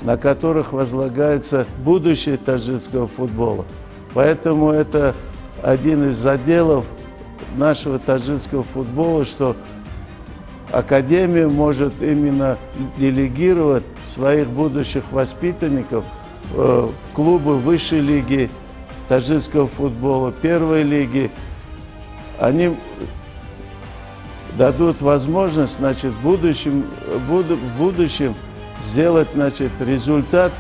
на которых возлагается будущее таджикского футбола. Поэтому это один из заделов нашего таджикского футбола, что академия может именно делегировать своих будущих воспитанников в клубы высшей лиги таджикского футбола, первой лиги. Они дадут возможность, значит, в будущем сделать, значит, результат,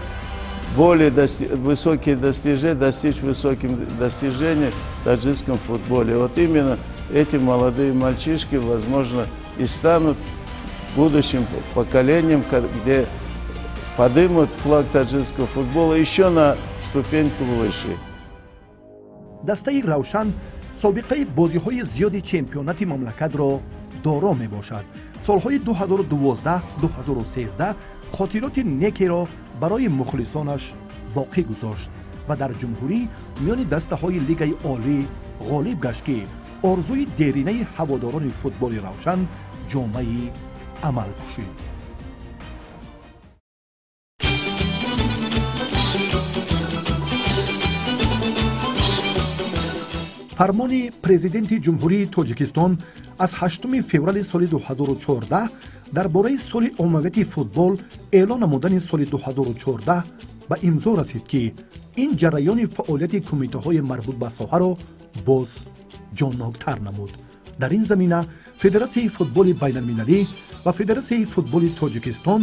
более высокие достижения, достичь высоких достижений в таджикском футболе. Вот именно эти молодые мальчишки, возможно, и станут будущим поколением, где подымут флаг таджикского футбола еще на ступеньку выше. Дастаи Равшан собиқаи бозиҳои зиёди чемпионати мамлакатро доро мебошад. Солҳои 2012-2013 хотироти некеро барои мухлисонаш боқӣ гузошт ва дар ҷумҳурӣ миёни дастаҳои лигаи олӣ ғолиб гашт, ки орзуи деринаи ҳаводорони футболи Равшан ҷомаи амал пӯшид. Фармони президенти Ҷумҳурии Тоҷикистон аз 8 феврали соли 2014 дар бораи соли оммавияти футбол эълон намудани соли 2014 ба имзо расид, ки ин ҷараёни фаъолияти кумитаҳои марбут ба соҳаро боз ҷонноктар намуд. Дар ин замина Федератсияи футболи байналмилалӣ ва Федератсияи футболи Тоҷикистон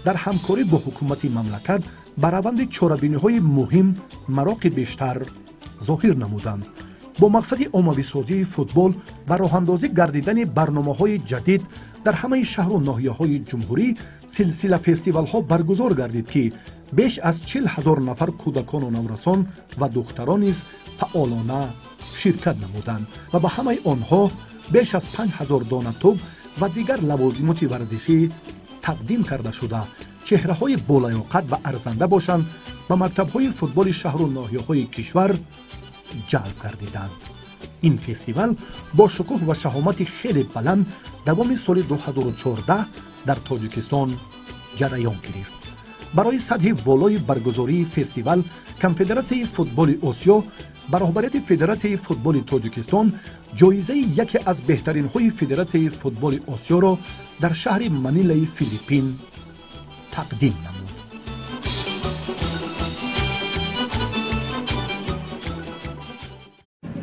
дар ҳамкорӣ бо ҳукумати мамлакат ба раванди чорабиниҳои муҳим мароқи бештар зоҳир намуданд. Бо мақсади оммависозии футбол ва роҳандозӣ гардидани барномаҳои ҷадид дар ҳамаи шаҳру ноҳияҳои ҷумҳурӣ силсила фестивалҳо баргузор гардид, ки беш аз 40 ҳазор нафар кӯдакону наврасон ва духтарон низ фаъолона ширкат намуданд ва ба ҳамаи онҳо беш аз 5 ҳазор дона тӯб ва дигар лавозимоти варзишӣ тақдим карда шуда, чеҳраҳои болаёқат ва арзанда бошанд ба мактабҳои футболи шаҳру ноҳияҳои кишвар ҷалб гардиданд. Ин фестивал бо шукӯҳ ва шаҳомати хеле баланд давоми соли 2014 дар Тоҷикистон ҷараён гирифт. Барои сатҳи волои баргузории фестивал Конфедератсияи футболи Осиё ба роҳбарияти Федератсияи футболи Тоҷикистон ҷоизаи яке аз беҳтаринҳои Федератсияи футболи Осиёро дар шаҳри Манилаи Филиппин тақдим намуд.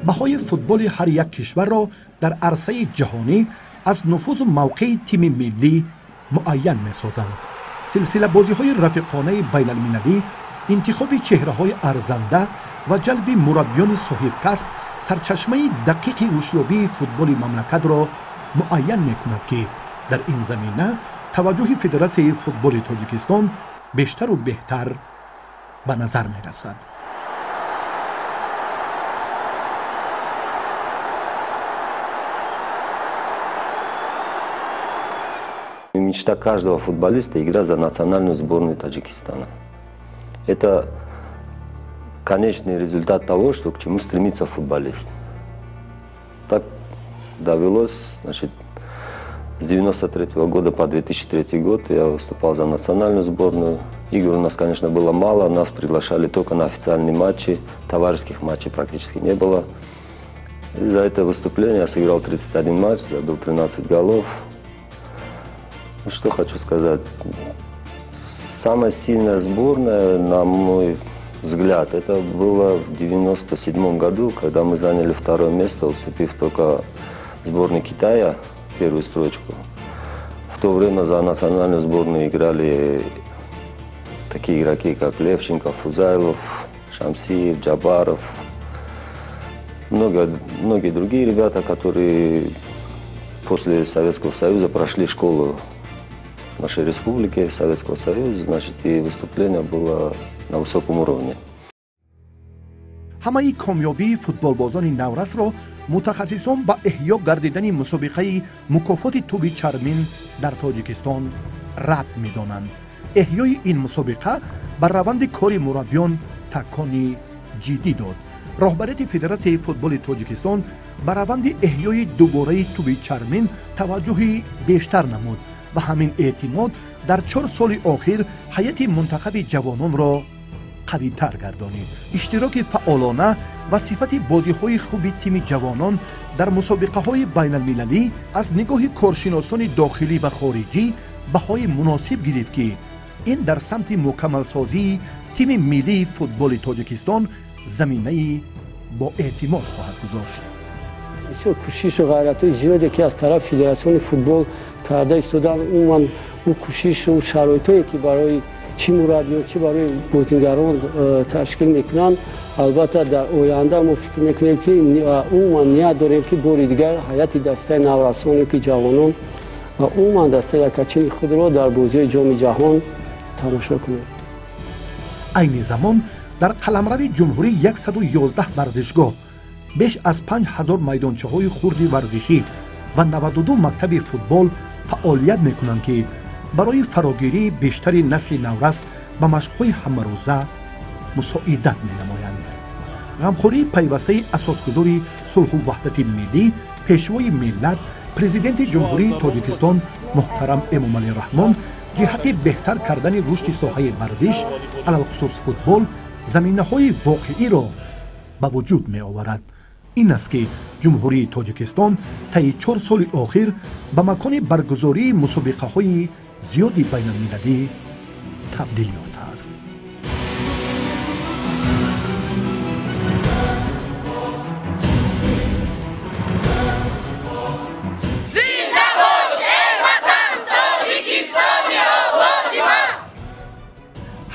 Баҳои футболи ҳар як кишварро дар арсаи ҷаҳонӣ аз нуфузу мавқеи тими миллӣ муайян месозанд. Силсилабозиҳои рафиқонаи байналмилалӣ, интихоби чеҳраҳои арзанда ва ҷалби мураббиёни соҳибкасб сарчашмаи дақиқи рушдёбии футболи мамлакатро муайян мекунад, ки дар ин замина таваҷҷӯҳи Федератсияи футболи Тоҷикистон бештару беҳтар ба назар мерасад. Мечта каждого футболиста – игра за национальную сборную Таджикистана. Это конечный результат того, что к чему стремится футболист. Так довелось, значит, с 1993 года по 2003 год я выступал за национальную сборную. Игр у нас, конечно, было мало, нас приглашали только на официальные матчи, товарищеских матчей практически не было. И за это выступление я сыграл 31 матч, забил 13 голов. Что хочу сказать. Самая сильная сборная, на мой взгляд, это было в 1997 году, когда мы заняли второе место, уступив только сборной Китая первую строчку. В то время за национальную сборную играли такие игроки, как Левченко, Фузайлов, Шамсиев, Джабаров, многие другие ребята, которые после Советского Союза прошли школу нашей республики, Советского Союза, значит, и выступление было на высоком уровне. Ҳамаи комёбии футболбозони наврасро мутахассисон ба эҳё гардидани мусобиқаи мукофоти тӯби чармин дар Тоҷикистон рабт медонанд. Эҳёи ин мусобиқа ба раванди кори мураббиён такони ҷиддӣ дод. Роҳбарияти Федератсияи футболи Тоҷикистон ба раванди эҳёи дубораи тӯби чармин таваҷҷӯҳи бештар намуд ва ҳамин эътимод дар 4 соли охир ҳайати мунтахаби ҷавононро қавитар гардонид. Иштироки фаъолона ва сифати бозиҳои хуби тими ҷавонон дар мусобиқаҳои байналмилалӣ аз нигоҳи коршиносони дохилӣ ва хориҷӣ баҳои муносиб гирифт, ки ин дар самти мукаммалсозии тими миллии футболи Тоҷикистон заминаи боэътимод хоҳад гузошт. Бисёр кӯшишу ғайратҳои зиёде ки аз тарафи федератсиони футбол карда истодан, умуман ӯ кӯшишу шароитое ки барои чӣ мураббиён, чӣ барои бозигарон ташкил мекунанд, албатта дар оянда мо фикр мекунем ки умуман ният дорем ки бори дигар ҳайати дастаи наврасоне ки ҷавонон ва умуман дастаи якачини худро дар бозиҳои Ҷоми ҷаҳон тамошо кунем. Айни замон дар қаламрави ҷумҳурӣ 111 варзишгоҳ, беш аз 5000 майдончаҳои хурди варзишӣ ва 92 мактаби футбол фаъолият мекунанд, ки барои фарогирии бештари насли наврас ба машқҳои ҳамарӯза мусоидат менамоянд. Ғамхории пайвастаи асосгузори сулҳу ваҳдати миллӣ, пешвои миллат, президенти Ҷумҳурии Тоҷикистон муҳтарам Эмомалӣ Раҳмон ҷиҳати беҳтар кардани рушди соҳаи варзиш, алалхусус футбол, заминаҳои воқеиро ба вуҷуд меоварад. Ин аст ки Ҷумҳурии Тоҷикистон таи 4 соли охир ба макони баргузории мусобиқаҳои зиёди байналмилалӣ табдил ёфтааст.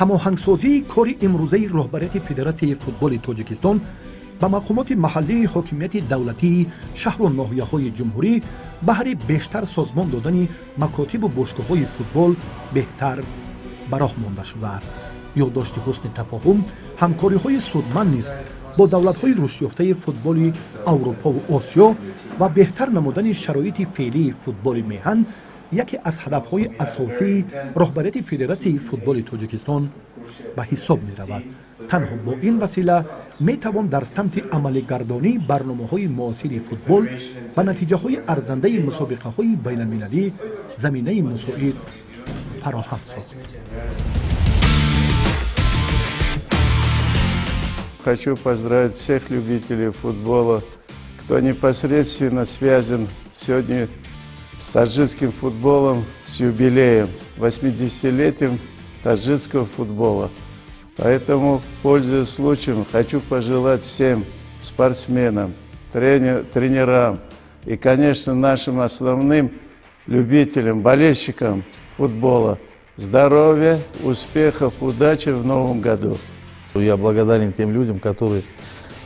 Ҳамоҳангсозии кори имрӯзаи роҳбарияти Федератсияи футболи Тоҷикистон ба мақомоти маҳаллии ҳокимияти давлатии шаҳру ноҳияҳои ҷумҳурӣ баҳри бештар созмон додани макотибу бошгоҳҳои футбол беҳтар ба роҳ монда шудааст. Ёддошти ҳусни тафоҳум, ҳамкориҳои судманд низ бо давлатҳои рушдёфтаи футболи Аврупову Осиё ва беҳтар намудани шароити феълии футболи меҳан яке аз ҳадафҳои асосии роҳбарияти Федератсияи футболи Тоҷикистон ба ҳисоб меравад. Танҳо бо ин васила метавон дар самти амалигардонии барномаҳои муосири футбол ва натиҷаҳои арзандаи мусобиқаҳои байналмилалӣ заминаи мусоид фароҳам сохт. Хочу поздравить всех любителей футбола, кто непосредственно связан сегодня с таджикским футболом, с юбилеем, 80-летием таджикского футбола. Поэтому, пользуясь случаем, хочу пожелать всем спортсменам, тренерам и, конечно, нашим основным любителям, болельщикам футбола здоровья, успехов, удачи в новом году. Я благодарен тем людям, которые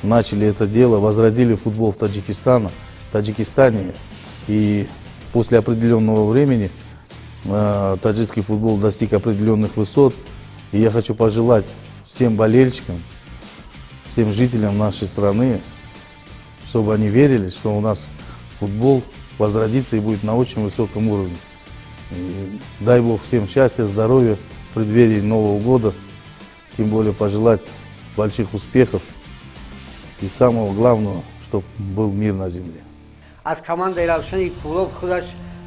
начали это дело, возродили футбол в Таджикистане. И после определенного времени таджикский футбол достиг определенных высот. И я хочу пожелать всем болельщикам, всем жителям нашей страны, чтобы они верили, что у нас футбол возродится и будет на очень высоком уровне. И дай Бог всем счастья, здоровья в преддверии Нового года. Тем более пожелать больших успехов и самого главного, чтобы был мир на земле. Аз командаи Равшани Кӯлоб худаш,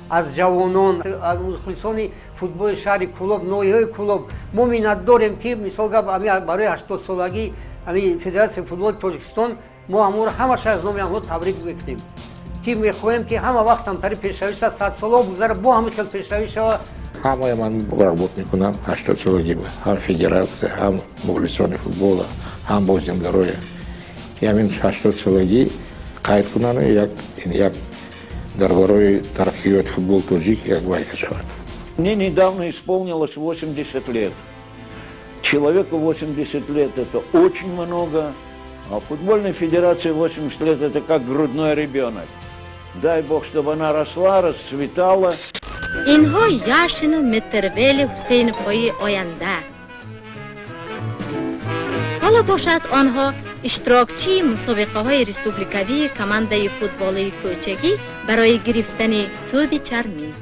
аз ҷавонон, аз мухлисони футболи шаҳри Кӯлоб, ноҳияҳои Кӯлоб мо миннатдорем, ки мисол гап барои 80-солагии ҳамин Федератсияи футболи Тоҷикистон мо ҳамонро ҳамаша аз номи ҳамон табрик мекунем, ки мехоҳем ки ҳама вақт ҳамтари пешравӣ шавад, садсолаҳо бигзара, бо ҳамин хел пешравӣ шавад. Ҳамаи ман рағбат мекунам 80-солагӣ ҳам федератсия, ҳам мухлисони футбола, ҳам бозингароя. Ҳамин 80-солагӣ қайд кунанд, як дар барои тараққиёти футбол тоҷик як вайка шавад. Мне недавно исполнилось 80 лет. Человеку 80 лет – это очень много, а футбольной федерации 80 лет – это как грудной ребенок. Дай Бог, чтобы она росла, расцветала. Инҳо Яшину Метервели Ҳусейновҳои оянда. Ҳоло бошад онҳо иштирокчии мусобиқаҳои республикавии командаи футболии кӯчагӣ барои гирифтани тӯби чармин.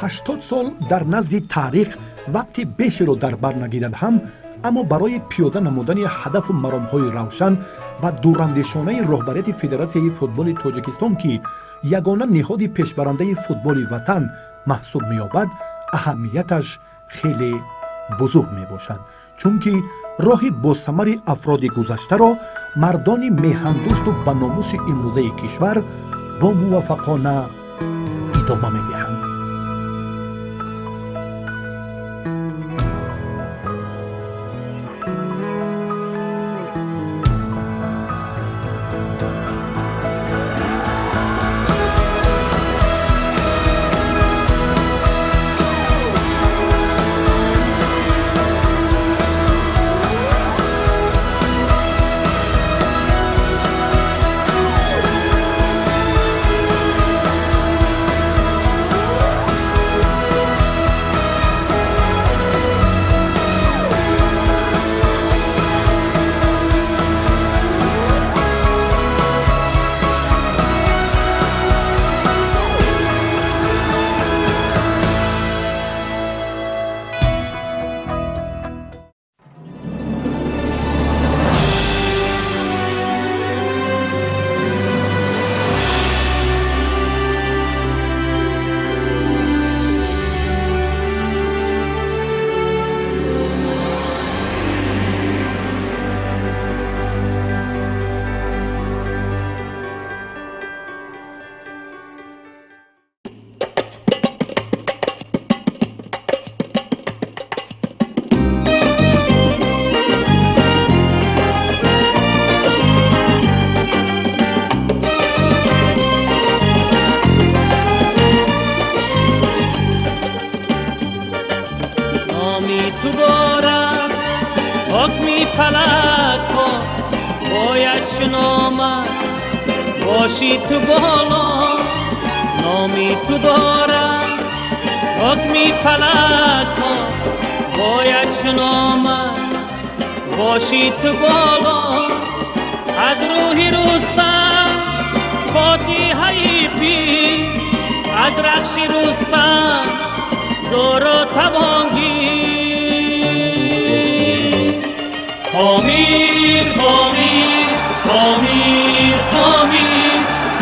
80 сол дар назди таърих вақти бешеро дар бар нагирад ҳам, Аммо барои пиёда намудани ҳадафу маромҳои равшан ва дурандешонаи роҳбарияти Федератсияи футболи Тоҷикистон, ки ягона ниҳоди пешбарандаи футболи ватан маҳсуб меёбад, аҳамияташ хеле бузург мебошад, чунки роҳи босамари афроди гузаштаро мардони меҳандӯсту ба номуси имрӯзаи кишвар бо муваффақона идома медиҳанд. باشی تو بالا نامی تو دارم حکمی فلک ها باید شنامد باشی تو بالا از روحی رستم فاتحه پیر از رخش رستم زور و توانگیر پامیر پامیر پامیر پامیر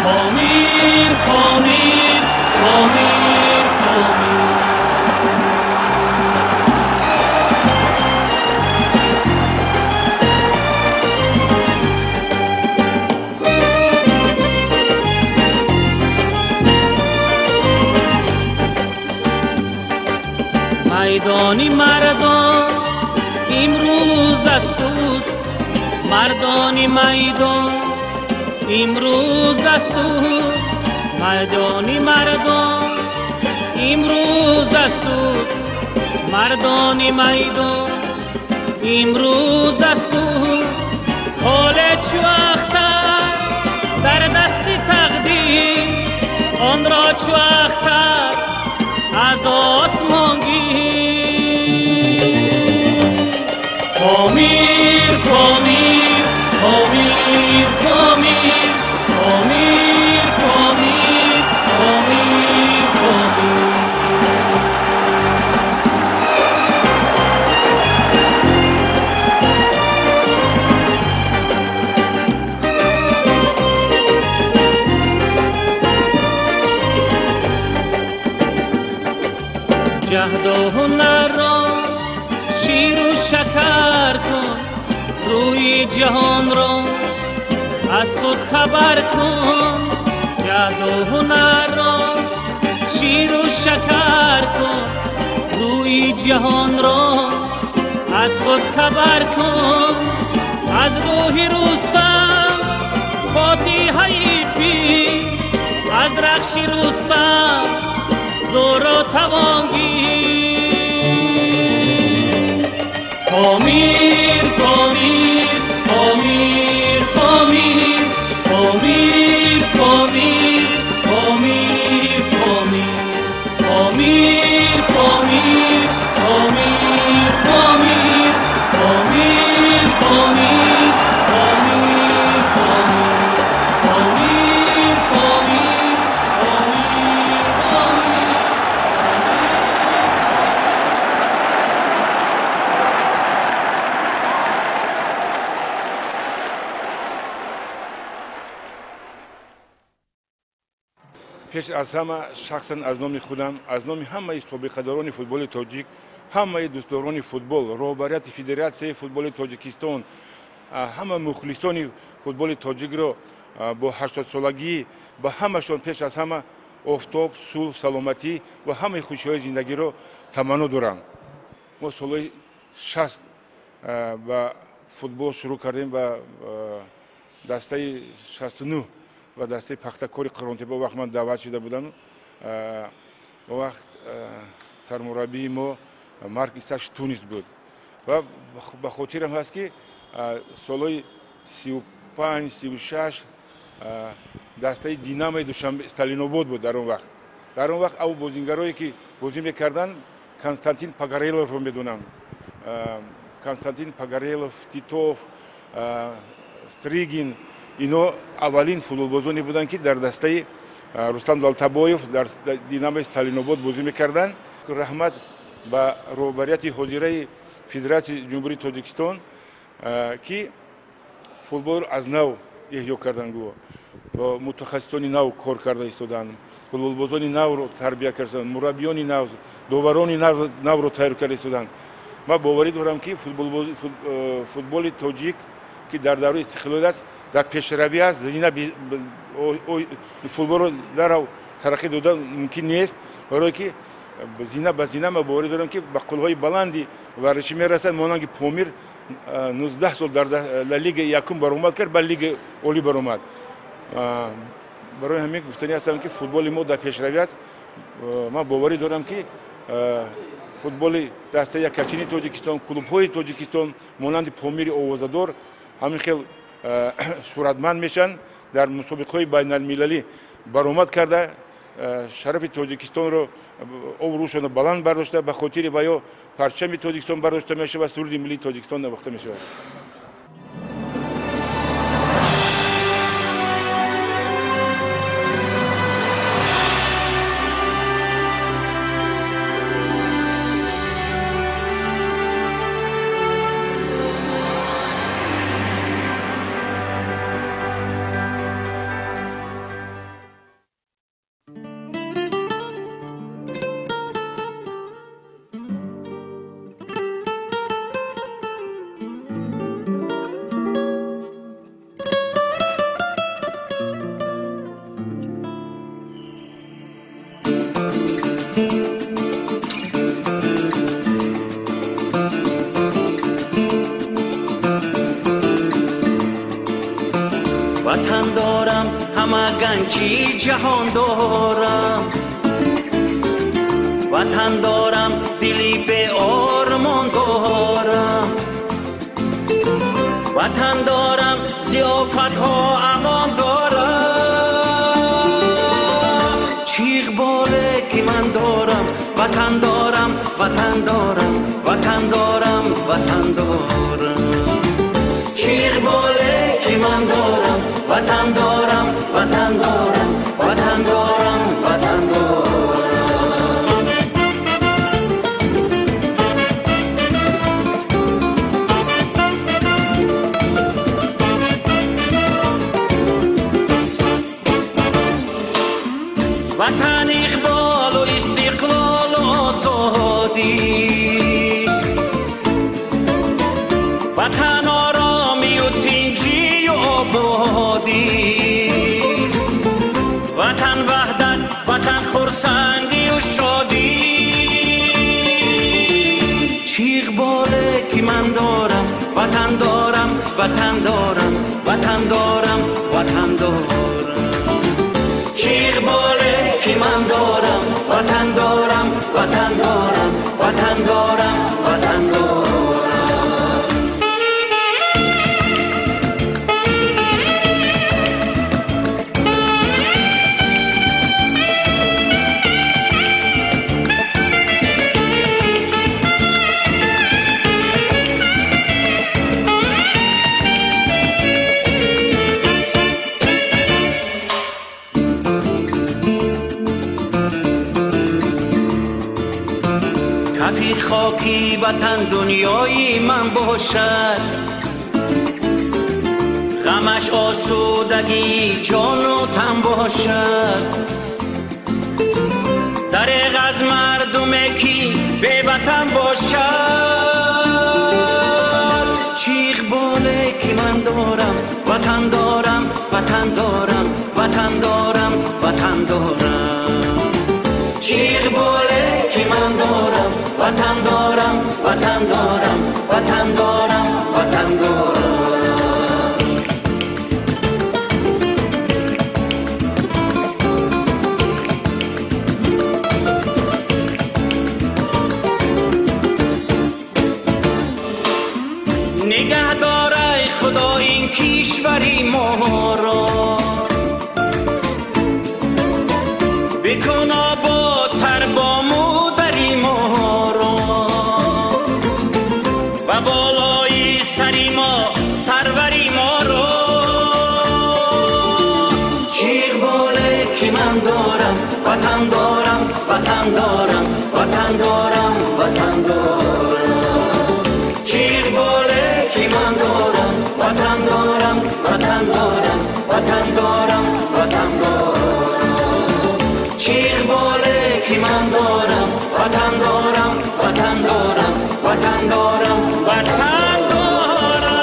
پامیر پامیر پامیر پامیر. میدانی مردان امروز از توست، مردانی میدان امروز از توست، میدانی مردان امروز از توست، مردانی میدان امروز از توست. خاله چو اختر در دست تقدیر، آن را چو اختر از آسمان گیر. پامیر پامیر پامیر پامیر پامیر پامیر پامیر پامیر. جهد و هنر را شیر و شکر کن، روی جهان را از خود خبر کن. جهد و هنر را شیر و شکر کن، روی جهان را از خود خبر کن. از روح رستم فاتحه پیر، از رخش رستم زور و توانگیر. پامیر پامیر پامیر پامیر پامیر پامیر پامیر پامیر پامیر پامیر پامیر پامیر پامیر پامیر پامیر پامیر پامیر پامیر. Пеш аз ҳама шахсан аз номи худам, аз номи ҳамаи собиқадорони футболи тоҷик, ҳамаи дӯстдорони футбол, роҳбарияти Федератсияи футболи Тоҷикистон, ҳама мухлисони футболи тоҷикро бо 80-солагӣ ба ҳамашон пеш аз ҳама офтоб, сулҳ, саломатӣ ва ҳамаи хушиҳои зиндагиро таманно дорам. Мо солҳои 60 ба футбол шурӯъ кардем, ба дастаи 69 ва дастаи Пахтакори Қурғонтеппа вақт ман даъват шуда будам. Вақт сармураббии мо Марк Исаш Тунис буд ва ба хотирам ҳаст, ки солҳои 35, 36 дастаи Динамои Душанбе Сталинобод буд. Дар он вақт ав бозингарое ки бозӣ мекарданд, Константин Погореловро медонам, Константин Погорелов, Титов, Стригин, ино аввалин футболбозоне буданд, ки дар дастаи Рустам Далтабоев дар Динамои Сталинобод бозӣ мекарданд. Раҳмат ба роҳбарияти ҳозираи Федератсияи Ҷумҳурии Тоҷикистон, ки футболро аз нав эҳё карданд, гӯ бо мутахассисони нав кор карда истоданд, футболбозони навро тарбия карданд, мураббиёни нав, доварони навро тайёр карда истоданд. Ман боварӣ дорам, ки футболи тоҷик, ки дар давраи истиқлол аст, дар пешравӣ аст. Зина футболро дарав тараққӣ дода мумкин нест, барое ки зина ба зина ман боварӣ дорам, ки ба қуллаҳои баланди варзишӣ мерасанд, монанди Помир 19 сол дар лигаи якум баромад кард, ба лигаи олӣ баромад. Барои ҳамин гуфтанӣ ҳастам, ки футболи мо дар пешравӣ аст. Ман боварӣ дорам, ки футболи дастаи яккачини Тоҷикистон, клубҳои Тоҷикистон монанди Помири овозадор ҳамин хел шӯҳратманд мешаванд, дар мусобиқаҳои байналмилалӣ баромад карда, шарафи Тоҷикистонро, обрӯшонро баланд бардошта, ба хотири ваё парчами Тоҷикистон бардошта мешавад, суруди миллии Тоҷикистон навохта мешавад. Ватан дорам, ҳама ганҷи ҷаҳон дорам, ватан дорам, дили беормон дорам, ватан дорам, зиёфатҳо амон дорам. Чӣ иқболе ки ман дорам, ватан дорам, ватан дорам, ватан дорам, ватан дорам. Чӣ иқболе ки ман дорам, ватан дорам, ватан дорам, ватан дорам, ватан дорам. Ватан иқболу истиқлолу озодист, ватан оромию тинҷию ободӣ, ватан ваҳдат, ватан хурсандию шодӣ. Чӣ иқболе ки ман дорам, ватан дорам, ватан дорам, ватан дорам, ватан дорам. Чӣ иқболе ки ман дорам, ватан дорам, ватан дорам, ватан дорам, ватан дорам. Кафи хоки ватан дунёи ман бошад, ғамаш осудагии ҷону тан бошад. Дареғ аз мардуме ки беватан бошад. Чӣ иқболе ки ман дорам, ватан дорам, ватан дорам, ватан дорам, ватан дорам. Чӣ иқболе ки ман дорам, ватан дорам, ватан дорам, ватан дорам, ватан дорам. Нигоҳ дорай Худо ин кишвари моро, бикун ободтар бо модари моро ва болои сари мо сарвари моро. Чӣ иқболе ки ман дорам, ватан дорам, ватан дорам, ватан дорам, ватан дорам. Чӣ иқболе ки ман дорам, ватан дорам, ватан дорам, ватан дорам, ватан дорам. Чӣ иқболе ки ман дорам, ватан дорам, ватан дорам, ватан дорам, ватан дорам.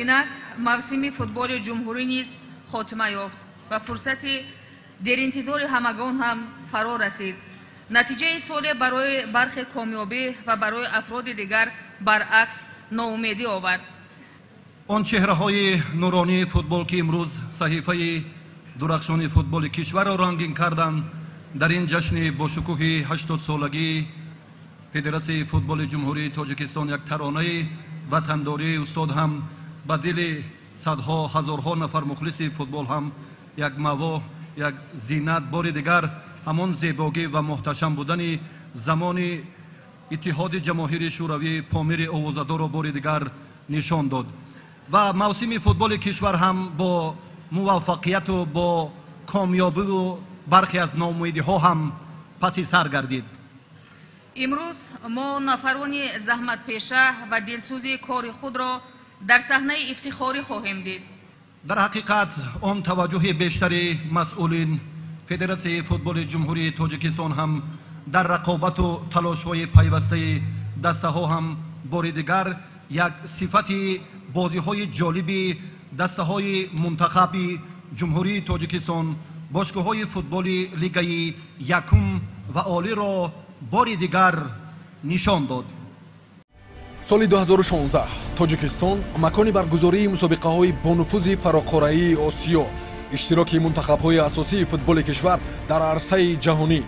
Инак мавсими футболи ҷумҳурӣ низ хотима ёфт ва фурсати деринтизори ҳамагон ҳам фаро расид. Натиҷаи соле барои бархе комёбӣ ва барои афроди дигар баръакс ноумедӣ овард. Он чеҳраҳои нуронии футбол, ки имрӯз саҳифаи дурахшони футболи кишварро рангин карданд, дар ин ҷашни бошукӯҳи 80-солагии Федератсияи футболи Ҷумҳурии Тоҷикистон як таронаи ватандории устод ҳам ба дили садҳо ҳазорҳо нафар мухлиси футбол ҳам як маво, як зинат, бори дигар ҳамон зебогӣ ва муҳташам будани замони Иттиҳоди Ҷамоҳири Шӯравӣ Помири овозадорро бори дигар нишон дод. Ва мавсими футболи кишвар ҳам бо муваффақияту бо комёбиву бархе аз ноумедиҳо ҳам паси сар гардид. Имрӯз мо нафарони заҳматпеша ва дилсӯзи кори худро дар саҳнаи ифтихорӣ хоҳем дид. Дар ҳақиқат он таваҷҷӯҳи бештари масъулин Федератсияи футболи Ҷумҳурии Тоҷикистон ҳам дар рақобату талошҳои пайвастаи дастаҳо ҳам бори дигар як сифати бозиҳои ҷолиби дастаҳои мунтахаби Ҷумҳурии Тоҷикистон, бошгоҳҳои футболи лигаи якум ва олиро бори дигар нишон дод. Соли 2016 Тоҷикистон макони баргузории мусобиқаҳои бонуфузи фароқораии Осиё, иштироки мунтахабҳои асосии футболи кишвар дар арсаи ҷаҳонӣ.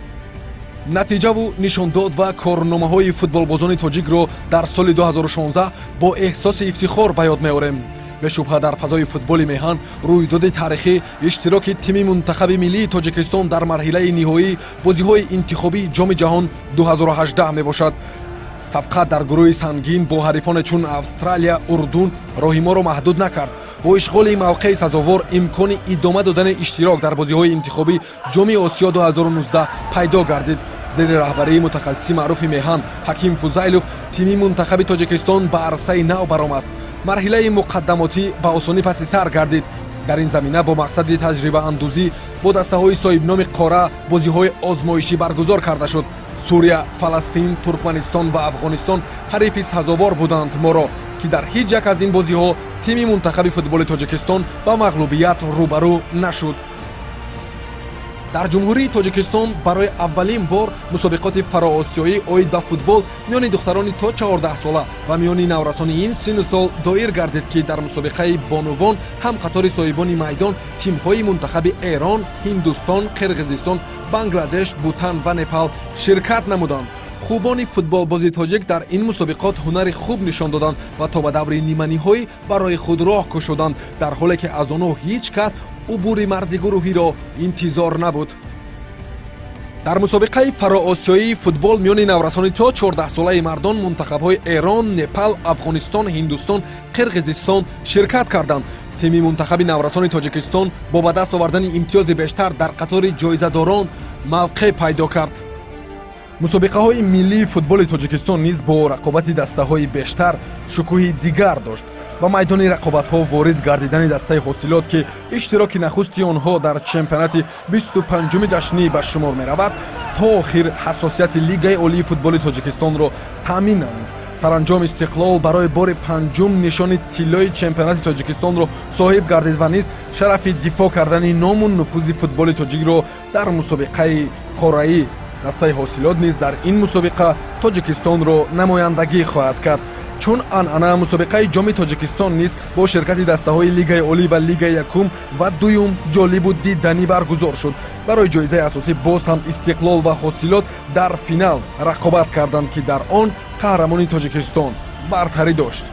Натиҷаву нишондод ва корномаҳои футболбозони тоҷикро дар соли 2016 бо эҳсоси ифтихор ба ёд меорем. Бешубҳа дар фазои футболи меҳан рӯйдоди таърихӣ иштироки тими мунтахаби миллии Тоҷикистон дар марҳилаи ниҳоии бозиҳои интихобии Ҷоми ҷаҳон 2018 мебошад. Сабқат дар гурӯҳи сангин бо ҳарифоне чун Австралия, Урдун роҳи моро маҳдуд накард. Бо ишғоли мавқеи сазовор имкони идома додани иштирок дар бозиҳои интихобӣ Ҷоми Осиё 2019 пайдо гардид. Зери раҳбарии мутахассиси маъруфи меҳан Ҳаким Фузайлов тими мунтахаби Тоҷикистон ба арсаи нав баромад. Марҳилаи муқаддамотӣ ба осонӣ паси сар гардид. Дар ин замина бо мақсади таҷрибаандӯзӣ бо дастаҳои соҳибноми қора бозиҳои озмоишӣ баргузор карда шуд. Сурия, Фаластин, Туркманистон ва Афғонистон ҳарифи сазовор буданд моро, ки дар ҳеҷ як аз ин бозиҳо тими мунтахаби футболи Тоҷикистон ба мағлубият рӯбарӯ нашуд. Дар Ҷумҳурии Тоҷикистон барои аввалин бор мусобиқоти фароосиёӣ оид ба футбол миёни духтарони то 14 сола ва миёни наврасони ин синну сол доир гардид, ки дар мусобиқаи бонувон ҳам қатори соҳибони майдон тимҳои мунтахаби Эрон, Ҳиндустон, Қирғизистон, Бангладеш, Бутан ва Непал ширкат намуданд. Хубони футболбози тоҷик дар ин мусобиқот ҳунари хуб нишон доданд ва то ба даври ниманиҳоӣ барои худ роҳ кушоданд, дар ҳоле ки аз онҳо ҳеҷ кас убури марзи гурӯҳиро интизор набуд. Дар мусобиқаи фароосиёии футбол миёни наврасони то 14-солаи мардон мунтахабҳои Эрон, Непал, Афғонистон, Ҳиндустон, Қирғизистон ширкат карданд. Тими мунтахаби наврасони Тоҷикистон бо ба даст овардани имтиёзи бештар дар қатори ҷоизадорон мавқеъ пайдо кард. Мусобиқаҳои миллии футболи Тоҷикистон низ бо рақобати дастаҳои бештар шукӯҳи дигар дошт. Ба майдони рақобатҳо ворид гардидани дастаи Ҳосилот, ки иштироки нахусти онҳо дар чемпионати 25-уми ҷашнӣ ба шумор меравад, то охир ҳассосияти Лигаи олии футболи Тоҷикистонро таъмин намуд. Саранҷом Истиқлол барои бори панҷум нишони тиллои чемпионати Тоҷикистонро соҳиб гардид ва низ шарафи дифоъ кардани ному нуфузи футболи тоҷикро дар мусобиқаи қораӣ. Дастаи Ҳосилот низ дар ин мусобиқа Тоҷикистонро намояндагӣ хоҳад кард. Чун анъана, мусобиқаи Ҷоми Тоҷикистон низ бо ширкати дастаҳои Лигаи олӣ ва Лигаи якум ва дуюм ҷолибу диданӣ баргузор шуд. Барои ҷоизаи асосӣ боз ҳам Истиқлол ва Ҳосилот дар финал рақобат карданд, ки дар он қаҳрамони Тоҷикистон бартарӣ дошт.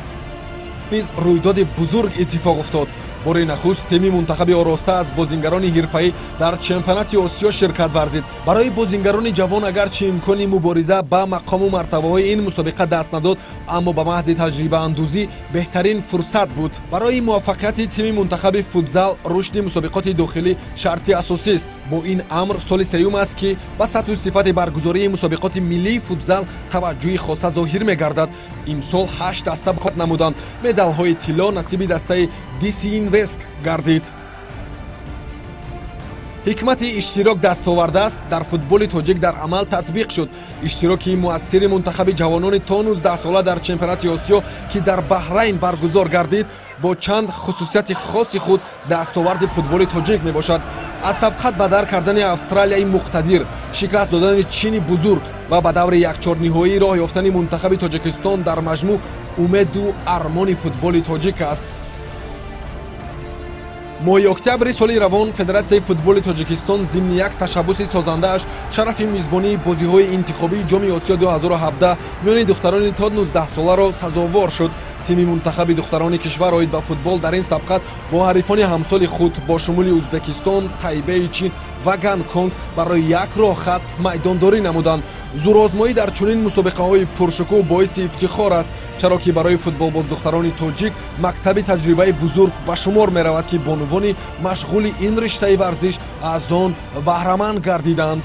Низ рӯйдоди бузург иттифоқ уфтод. Бори нахуст тими мунтахаби ороста аз бозингарони ҳирфаӣ дар чемпионати Осиё ширкат варзид. Барои бозингарони ҷавон агарчи имкони мубориза ба мақому мартабаҳои ин мусобиқа даст надод, аммо ба маҳзи таҷрибаандӯзӣ беҳтарин фурсат буд. Барои муваффақияти тими мунтахаби футзал рушди мусобиқоти дохилӣ шарти асосист. Бо ин амр соли сеюм аст, ки ба сатҳу сифати баргузории мусобиқоти миллии футзал таваҷҷӯҳи хоса зоҳир мегардад. Имсол 8 даста қат намуданд. Медалҳои тилло насиби дастаи DC Invest гардид. Ҳикмати иштирок дастовардааст дар футболи тоҷик дар амал татбиқ шуд. Иштироки муассири мунтахаби ҷавонони то 19 сола дар чемпионати Осиё, ки дар Баҳрайн баргузор гардид, бо чанд хусусияти хоси худ дастоварди футболи тоҷик мебошад. Аз сабқат ба дар кардани Австралияи муқтадир, шикаст додани Чини бузург ва ба даври якчорниҳоӣ роҳ ёфтани мунтахаби Тоҷикистон дар маҷмӯъ умеду армони футболи тоҷик аст. Моҳи октябри соли равон Федератсияи футболи Тоҷикистон зимни як ташаббуси созандааш шарафи мизбонии бозиҳои интихобии Ҷоми Осиё 2017 миёни духтарони то 19 соларо сазовор шуд. Тими мунтахаби духтарони кишвар оид ба футбол дар ин сабқат бо ҳарифони ҳамсоли худ бо шумули Ӯзбекистон, Тайбеи Чин ва Гонконг барои як роҳхат майдондорӣ намуданд. Зӯрозмоӣ дар чунин мусобиқаҳои пуршукӯҳ боиси ифтихор аст, чаро ки барои футболбоздухтарони тоҷик мактаби таҷрибаи бузург ба шумор меравад, ки бонувони машғули ин риштаи варзиш аз он баҳраманд гардиданд.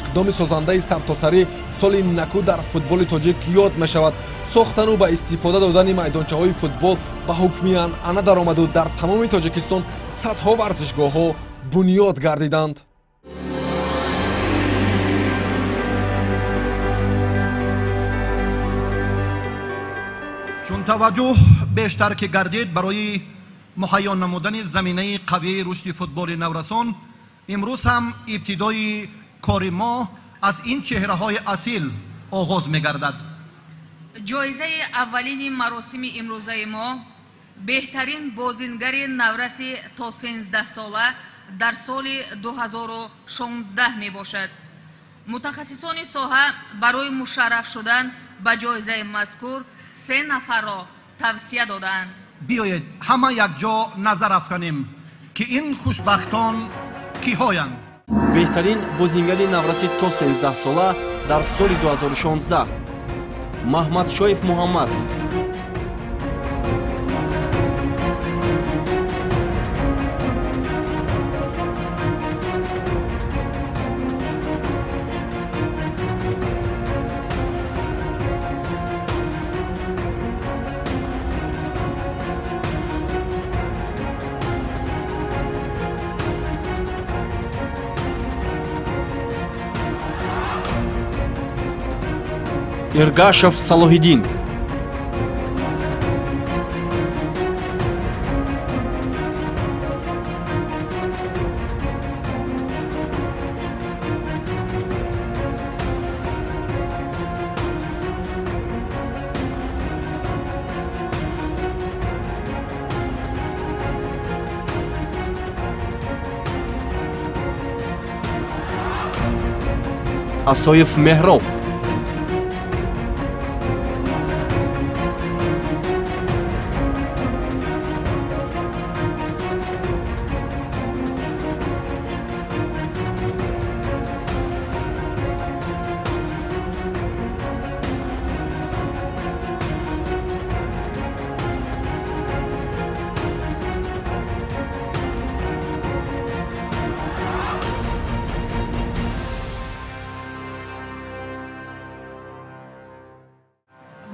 Иқдоми созандаи сартосарӣ соли наку дар футболи тоҷик ёд мешавад. Сохтану ба истифода додани майдончаҳои футбол ба ҳукми анъана даромаду дар тамоми Тоҷикистон садҳо варзишгоҳҳо бунёд гардиданд. Чун таваҷҷӯҳ бештар ки гардид барои муҳайё намудани заминаи қавии рушди футболи наврасон, имрӯз ҳам ибтидои кори мо аз ин чеҳраҳои асил оғоз мегардад. Ҷоизаи аввалини маросими имрӯзаи мо беҳтарин бозингари навраси то 13 сола дар соли 2016 мебошад. Мутахассисони соҳа барои мушарраф шудан ба ҷоизаи мазкур 3 нафарро тавсия додаанд. Биёед ҳама якҷо назар афканем, ки ин хушбахтон киҳоянд. Беҳтарин бозингари навраси то 13 сола дар соли 2016 Маҳмадшоев Муҳаммад. Иргашев Салоҳиддин. Асоев Меҳроб.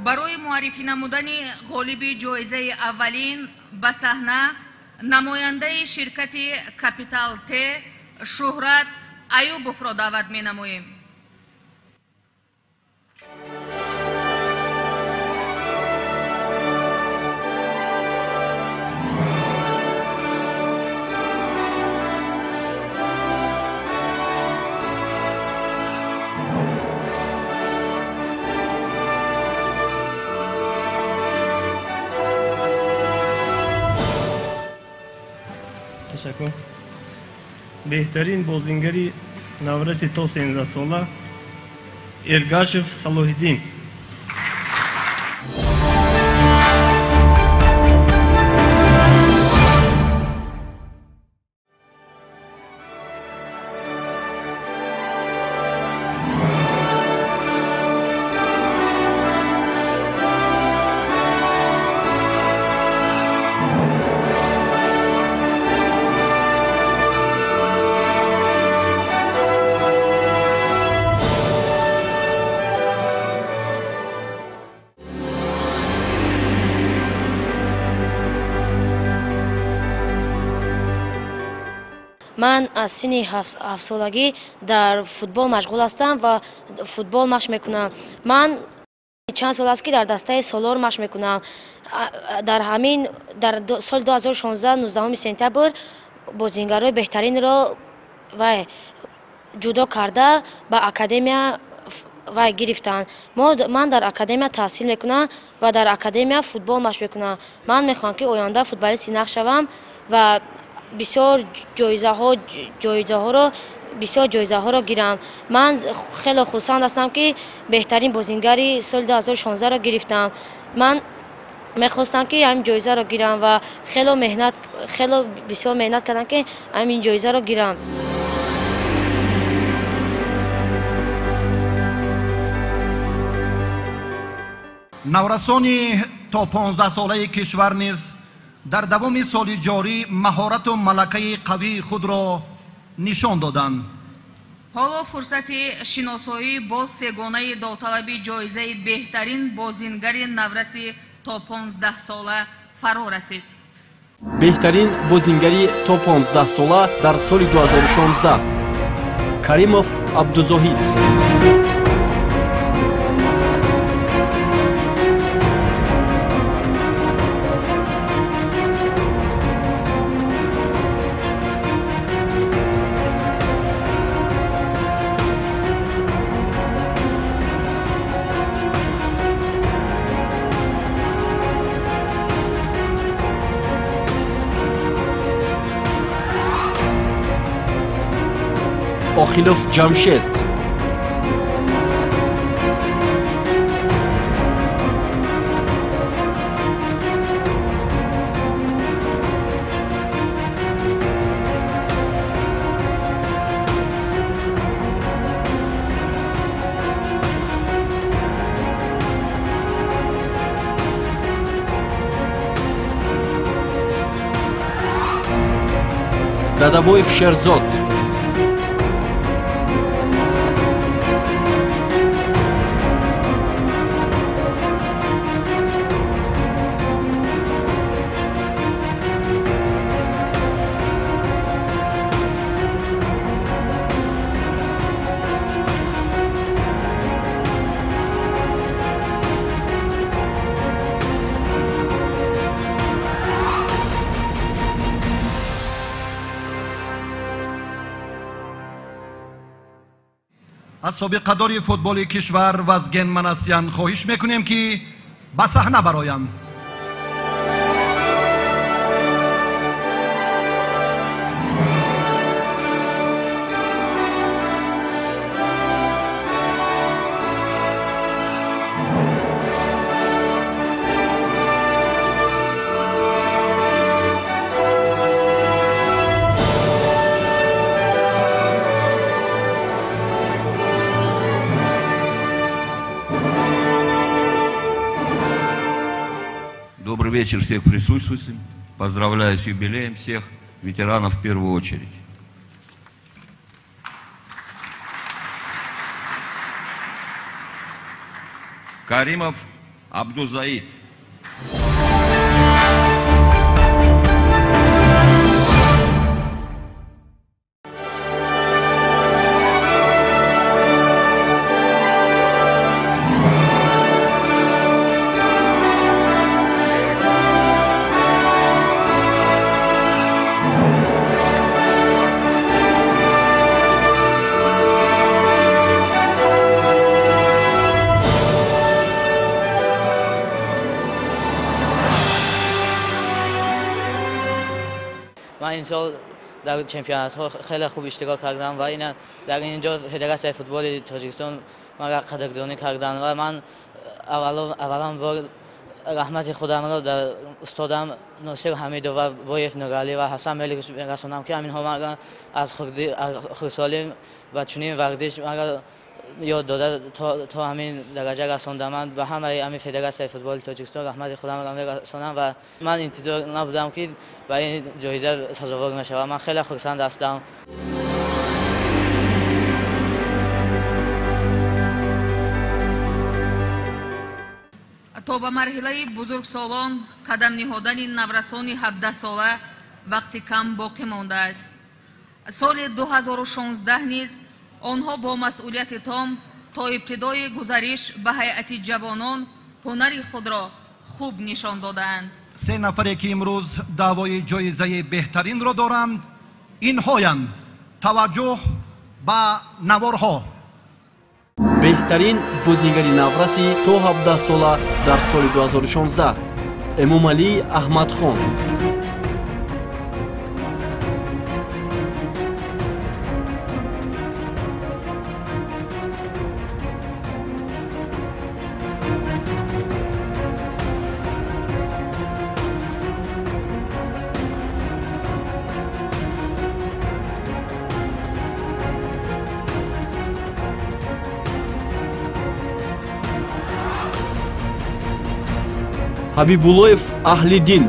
Барои муаррифӣ намудани ғолиби ҷоизаи аввалин ба саҳна намояндаи ширкати Капитал Т Шӯҳрат Аюбовро даъват менамоем. Ташаккур. Беҳтарин бозингари навраси то 13 сола Эргашев Салоҳиддин. Ман аз синни ҳафтсолагӣ дар футбол машғул ҳастам ва футбол машқ мекунам. Ман чанд сол аст, ки дар дастаи Солор машқ мекунам. Дар ҳамин дар соли 2016 19 сентябр бозингарои беҳтаринро вай ҷудо карда ба академия вай гирифтанд. Ман дар академия таҳсил мекунам ва дар академия футбол машқ мекунам. Ман мехоҳам, ки оянда футболисти нақш шавам ва бисёр ҷоизаҳоро гирам. Ман хеле хурсанд ҳастам, ки беҳтарин бозингари соли 2016-ро гирифтам. Ман мехостам, ки ҳамин ҷоизаро гирам ва хело бисёр меҳнат кардам, ки ҳамин ҷоизаро гирам. Наврасони то 15-солаи кишвар низ дар давоми соли ҷорӣ маҳорату малакаи қавии худро нишон доданд. Ҳоло фурсати шиносоӣ бо сегонаи довталаби ҷоизаи беҳтарин бозингари навраси то 15 сола фаро расид. Беҳтарин бозингари то 15 сола дар соли 2016 Каримов Абдузоҳид. Охилов Ҷамшед. Дадабоев Шерзод. Аз собиқадори футболи кишвар Вазген Манасян хоҳиш мекунем, ки ба саҳна бароянд. Добрый вечер всех присутствующим. Поздравляю с юбилеем всех ветеранов в первую очередь. Каримов Абдузаид. Ман ин сол дар чемпионатҳо хеле хуб иштирок кардам ва ина дар инҷо Федератсияи футболи Тоҷикистон маро қадрдонӣ карданд ва ман аввалан бор раҳмати худамро дар устодам Носир Ҳамидов ва Боев Нуралӣ ва Ҳасан Меликов мерасонам, ки ҳаминҳо маро аз хурдсолӣ ба чунин варзиш маро ёд дода то ҳамин дараҷа расонда. Ман ба ҳамаи ҳамин Федератсияи футболи Тоҷикистон раҳмати худамро мерасонам ва ман интизор набудам, ки ба ин ҷоиза сазовор мешавам. Ман хеле хурсанд ҳастам. То ба марҳилаи бузургсолон қадам ниҳодани наврасони 17-сола вақти кам боқӣ мондааст. Соли 2016 низ онҳо бо масъулияти том то ибтидои гузариш ба ҳайати ҷавонон ҳунари худро хуб нишон додаанд. Се нафаре, ки имрӯз даъвои ҷоизаи беҳтаринро доранд, инҳоянд. Таваҷҷӯҳ ба наворҳо. Беҳтарин бозигари навраси то 17 сола дар соли 2016 Эмомалӣ Аҳмадхон. Ҳабибуллоев Аҳлиддин.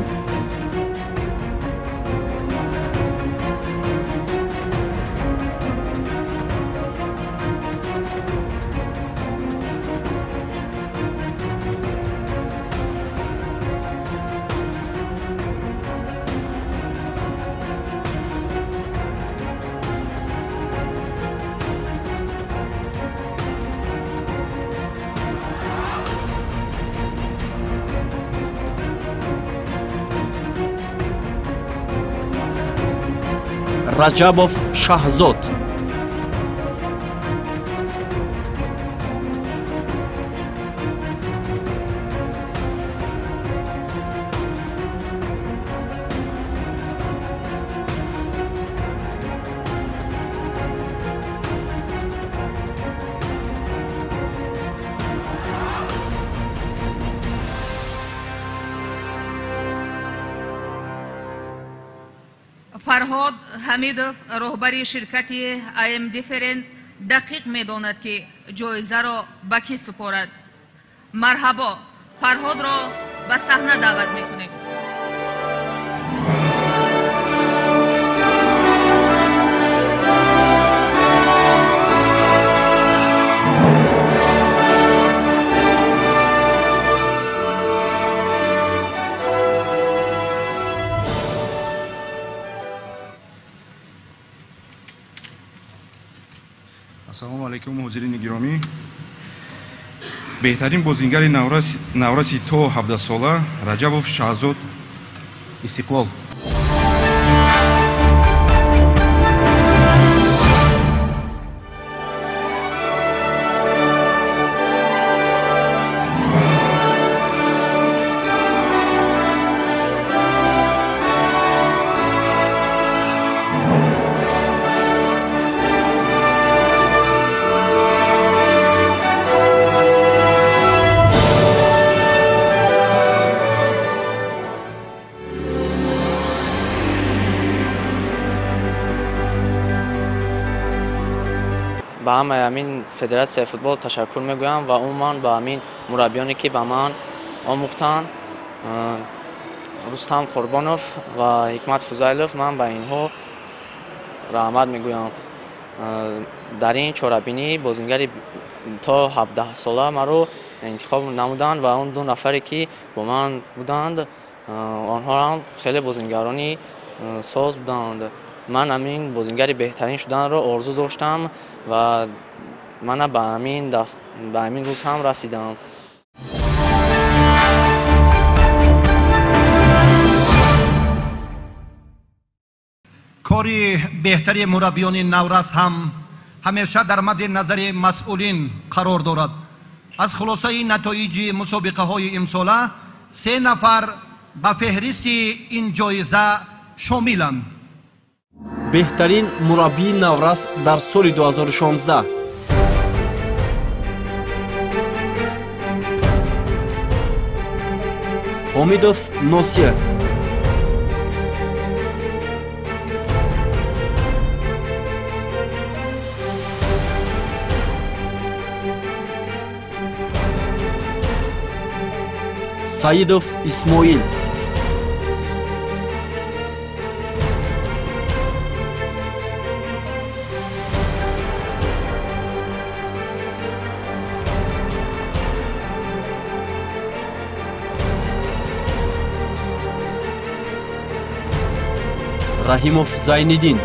Раҷабов Шаҳзод. Фарҳод Ҳамидов, роҳбари ширкати АМ Дифферент, дақиқ медонад, ки ҷоизаро ба кӣ супорад. Марҳабо, Фарҳодро ба саҳна даъват мекунем. Ассалому алайкум, ҳозирини гиромӣ. Беҳтарин бозингари навраси то 17 сола Раҷабов Шаҳзод, Истиқлол. Ба ҳамаи ҳамин Федератсияи футбол ташаккур мегӯям ва умуман ба ҳамин мураббиёне, ки ба ман омӯхтанд, Рустам Қурбонов ва Ҳикмат Фузайлов, ман ба инҳо раҳмат мегӯям. Дар ин чорабинӣ бозингари то 17 сола маро интихоб намуданд ва он ду нафаре ки бо ман буданд, онҳо ҳам хеле бозингарони соз буданд. Ман ҳамин бозингари беҳтарин шуданро орзу доштам ва мана ба ҳамин рӯз ҳам расидам. Кори беҳтари мураббиёни наврас ҳам ҳамеша дар мадди назари масъулин қарор дорад. Аз хулосаи натоиҷи мусобиқаҳои имсола се нафар ба феҳристи ин ҷоиза шомиланд. Беҳтарин мураббии наврас дар соли 2016. Ҳомидов Носир, Саидов Исмоил, Раҳимов Зайниддин,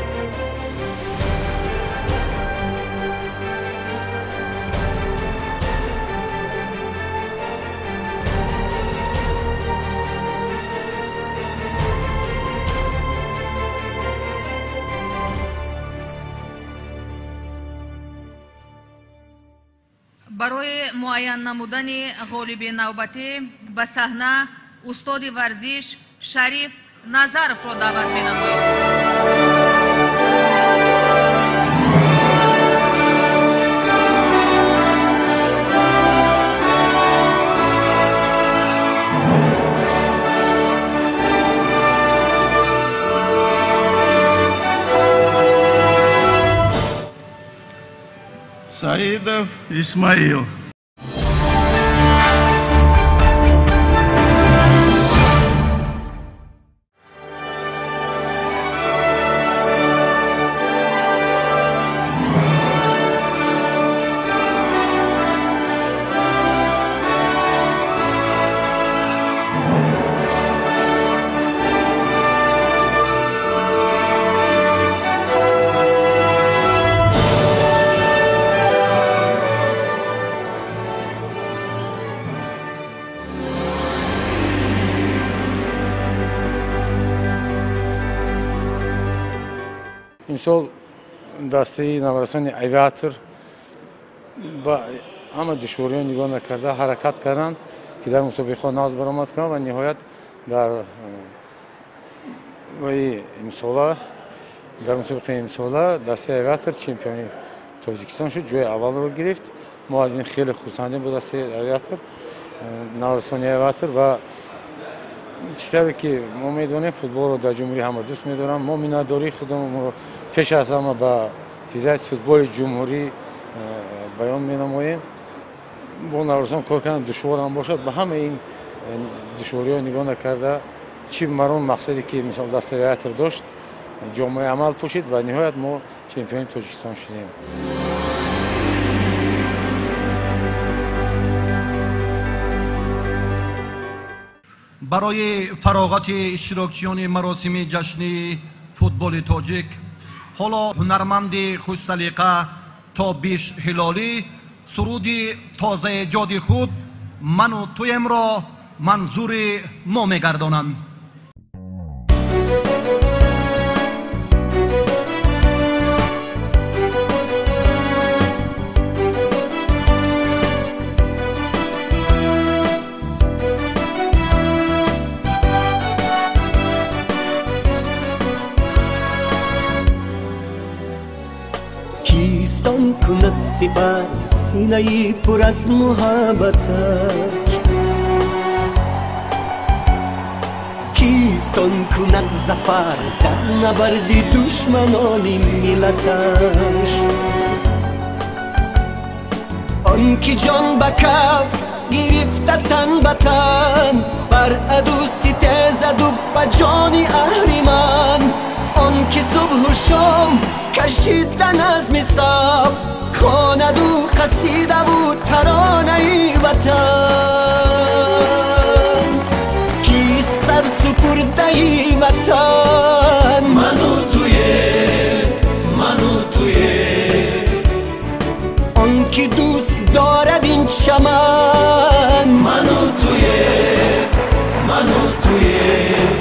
Барои муайян намудани ғолиби навбатӣ ба саҳна устоди варзиш Шариф Назаровро даъват менамоем. Саидов Исмаил. Имсол дастаи наврасони Авиатор ба ҳама душвориҳо нигоҳ накарда ҳаракат карданд, ки дар мусобиқаҳо нағз баромад кунанд ва ниҳоят дар имсола дар мусобиқаи имсола дастаи Авиатор чемпиони Тоҷикистон шуд, ҷои аввалро гирифт. Мо аз ин хеле хурсандем бо дастаи Авиатор, наврасони Авиатор. Ва чӣ тавре ки мо медонем, футболро дар ҷумҳурӣ ҳама дӯст медоранд. Мо миннатдории худамонро пеш аз ҳама ба Федератсияи футболи ҷумҳурӣ баён менамоем. Бо наврасон кор кардан душвор ҳам бошад, ба ҳамаи ин душвориҳо нигоҳ накарда, чӣ маром мақсаде ки мисол дастаи Авиатор дошт, ҷомаи амал пӯшид ва ниҳоят мо чемпиони Тоҷикистон шудем. Барои фароғати иштирокчиёни маросими ҷашни футболи тоҷик ҳоло ҳунарманди хушсалиқа Тобиш Ҳилолӣ суруди тозаэҷоди худ «Ману туемро» манзури мо мегардонанд. Кистон кунад сипар синаи пур аз муҳаббатак, кистон кунад зафар дар набарди душманони миллаташ. Он ки ҷон ба каф гирифта тан ба тан, бар аду ситезаду ба ҷони аҳриман. Он ки субҳу шом кашида назми саф, хонаду қасидаву таронаи ватан. Кист сарсупурдаи ватан? Ману туем, ману туем. Он ки дӯст дорад ин чаман, ману туем, ману туем.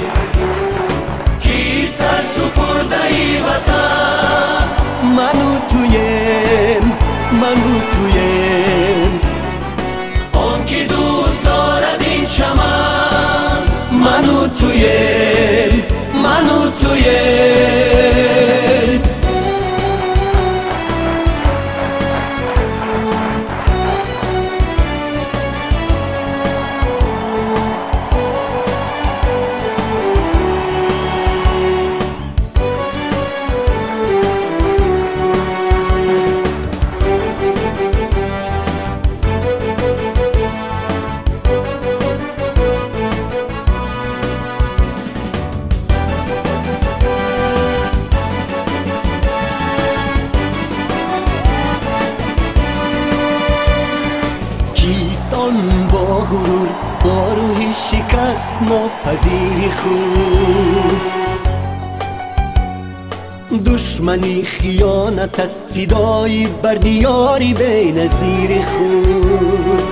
Ки сарсупурдаи ватан? Ману туем, ману туем. Он ки дӯст дорад ин чаман, ману туем, ману туем. غرور با روحی شکست ناپذیری خود، دشمنی خیانت از فدایی بر دیاری بی‌نظیر خود.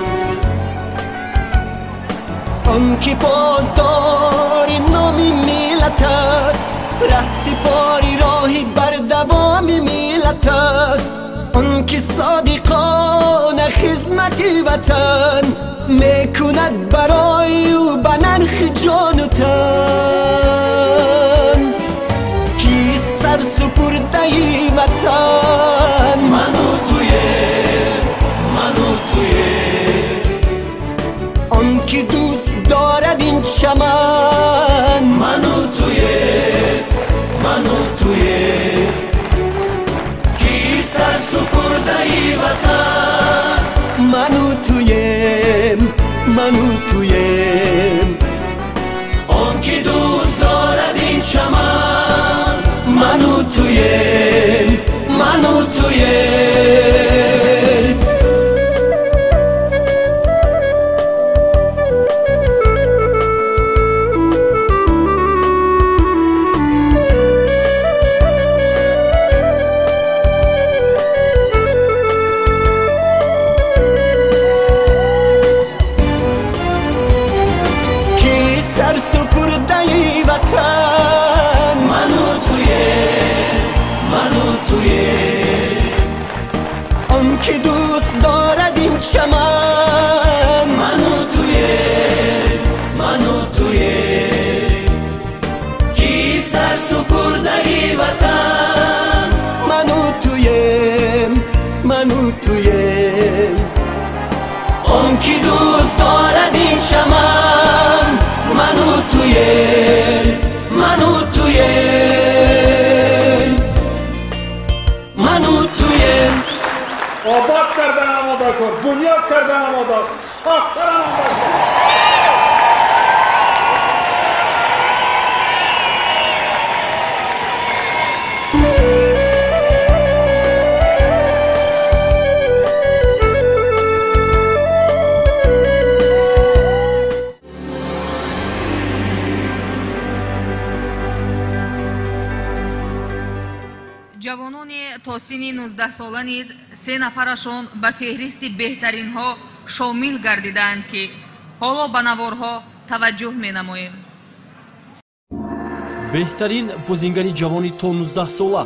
آن که پاسدار نام ملت است، رهسپاری راهی بر دوام ملت است. آن که صادقانه خدمت وطن میکند برای او به نرخ جان و تن. کیست سرسپرده‌ی وطن؟ منو تویم، منو تویم. آن که دوست دارد این چمن، منو تویم، منو تویم. کی سرسپرده‌ی وطن؟ منو تویم، منو تویم. آن که دوست دارد این چمن، منو تویم، منو تویم. که دوست دارد این چمن، منو تویم، منو تویم. کی سرسپرده‌ی وطن؟ منو تویم، منو تویم. آن که دوست دارد این چمن، منو تویم، منو تویم، منو تویم. آباد کردن آماده کن، بنیاد کردن آماده، ساختن آماده کن. Ҷавонони то синни 19 сола низ се нафарашон ба феҳристи беҳтаринҳо шомил гардидаанд, ки ҳоло ба наворҳо таваҷҷӯҳ менамоем. Беҳтарин бозингари ҷавони то 19 сола.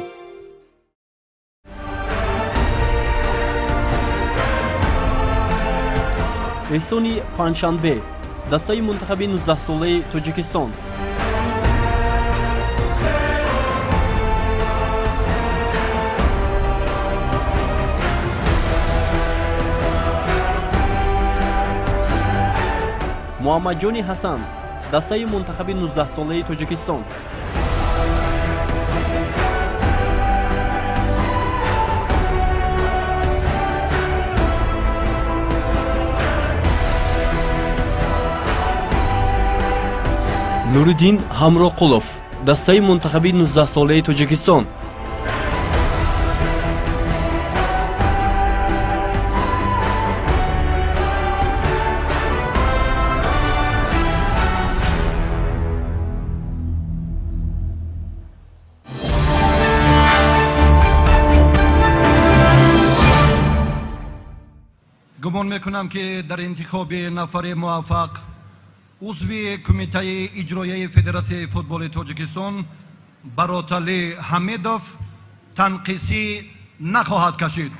Эҳсони Панҷшанбе, дастаи мунтахаби 19-солаи Тоҷикистон. Муҳаммадҷони Ҳасан, дастаи мунтахаби 19-солаи Тоҷикистон. Нуриддин Ҳамроқулов, Дастаи мунтахаби 19-солаи Тоҷикистон. Гумон мекунам, ки дар интихоби нафари муваффақ узви Кумитаи иҷроияи Федератсияи футболи Тоҷикистон Бароталӣ Ҳамидов танқисӣ нахоҳад кашид.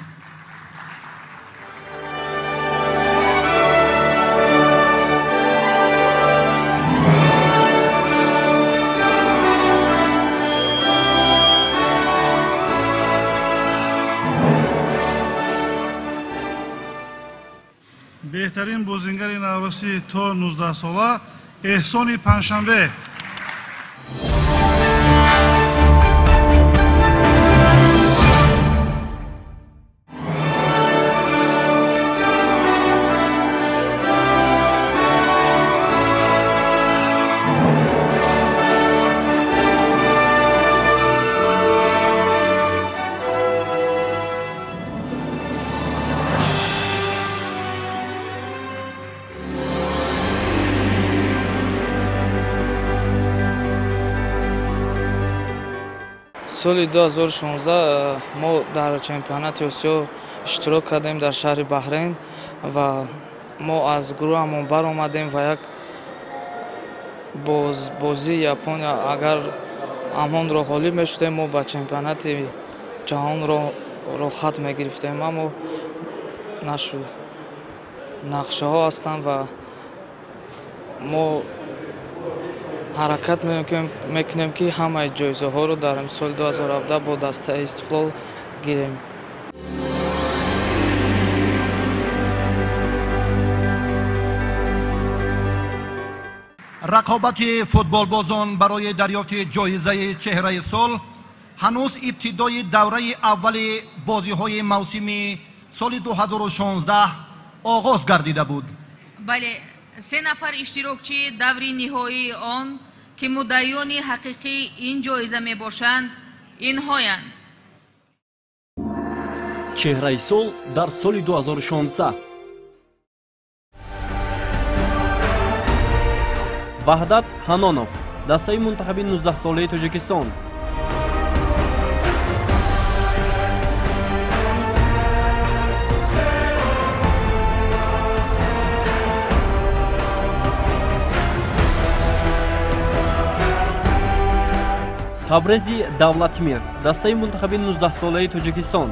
Беҳтарин бозингари наврасӣ то 19 сола Эҳсони Панҷшанбе. Соли 2016 мо дар чемпионати Осиё иштирок кардем дар шаҳри Баҳрейн ва мо аз гурӯҳамон баромадем ва як бозии Япония, агар амонро ғолиб мешудем, мо ба чемпионати ҷаҳонро рохат мегирифтем, аммо нашуд. Нақшаҳо ҳастанд ва мо ҳаракат мекунем, ки ҳамаи ҷоизаҳоро дар соли 2017 бо дастаи Истиқлол гирем. Рақобати футболбозон барои дарёфти ҷоизаи чеҳраи сол ҳанӯз ибтидои давраи аввали бозиҳои мавсими соли 2016 оғоз гардида буд. Бале, се нафар иштирокчии даври ниҳоии он, ки муддаиёни ҳақиқии ин ҷоиза мебошанд, инҳоянд. Чеҳраи сол дар соли 2016. Ваҳдат Ҳанонов, дастаи мунтахаби 19-солаи Тоҷикистон. Табрези Давлатмир, дастаи мунтахаби 19-солаи Тоҷикистон.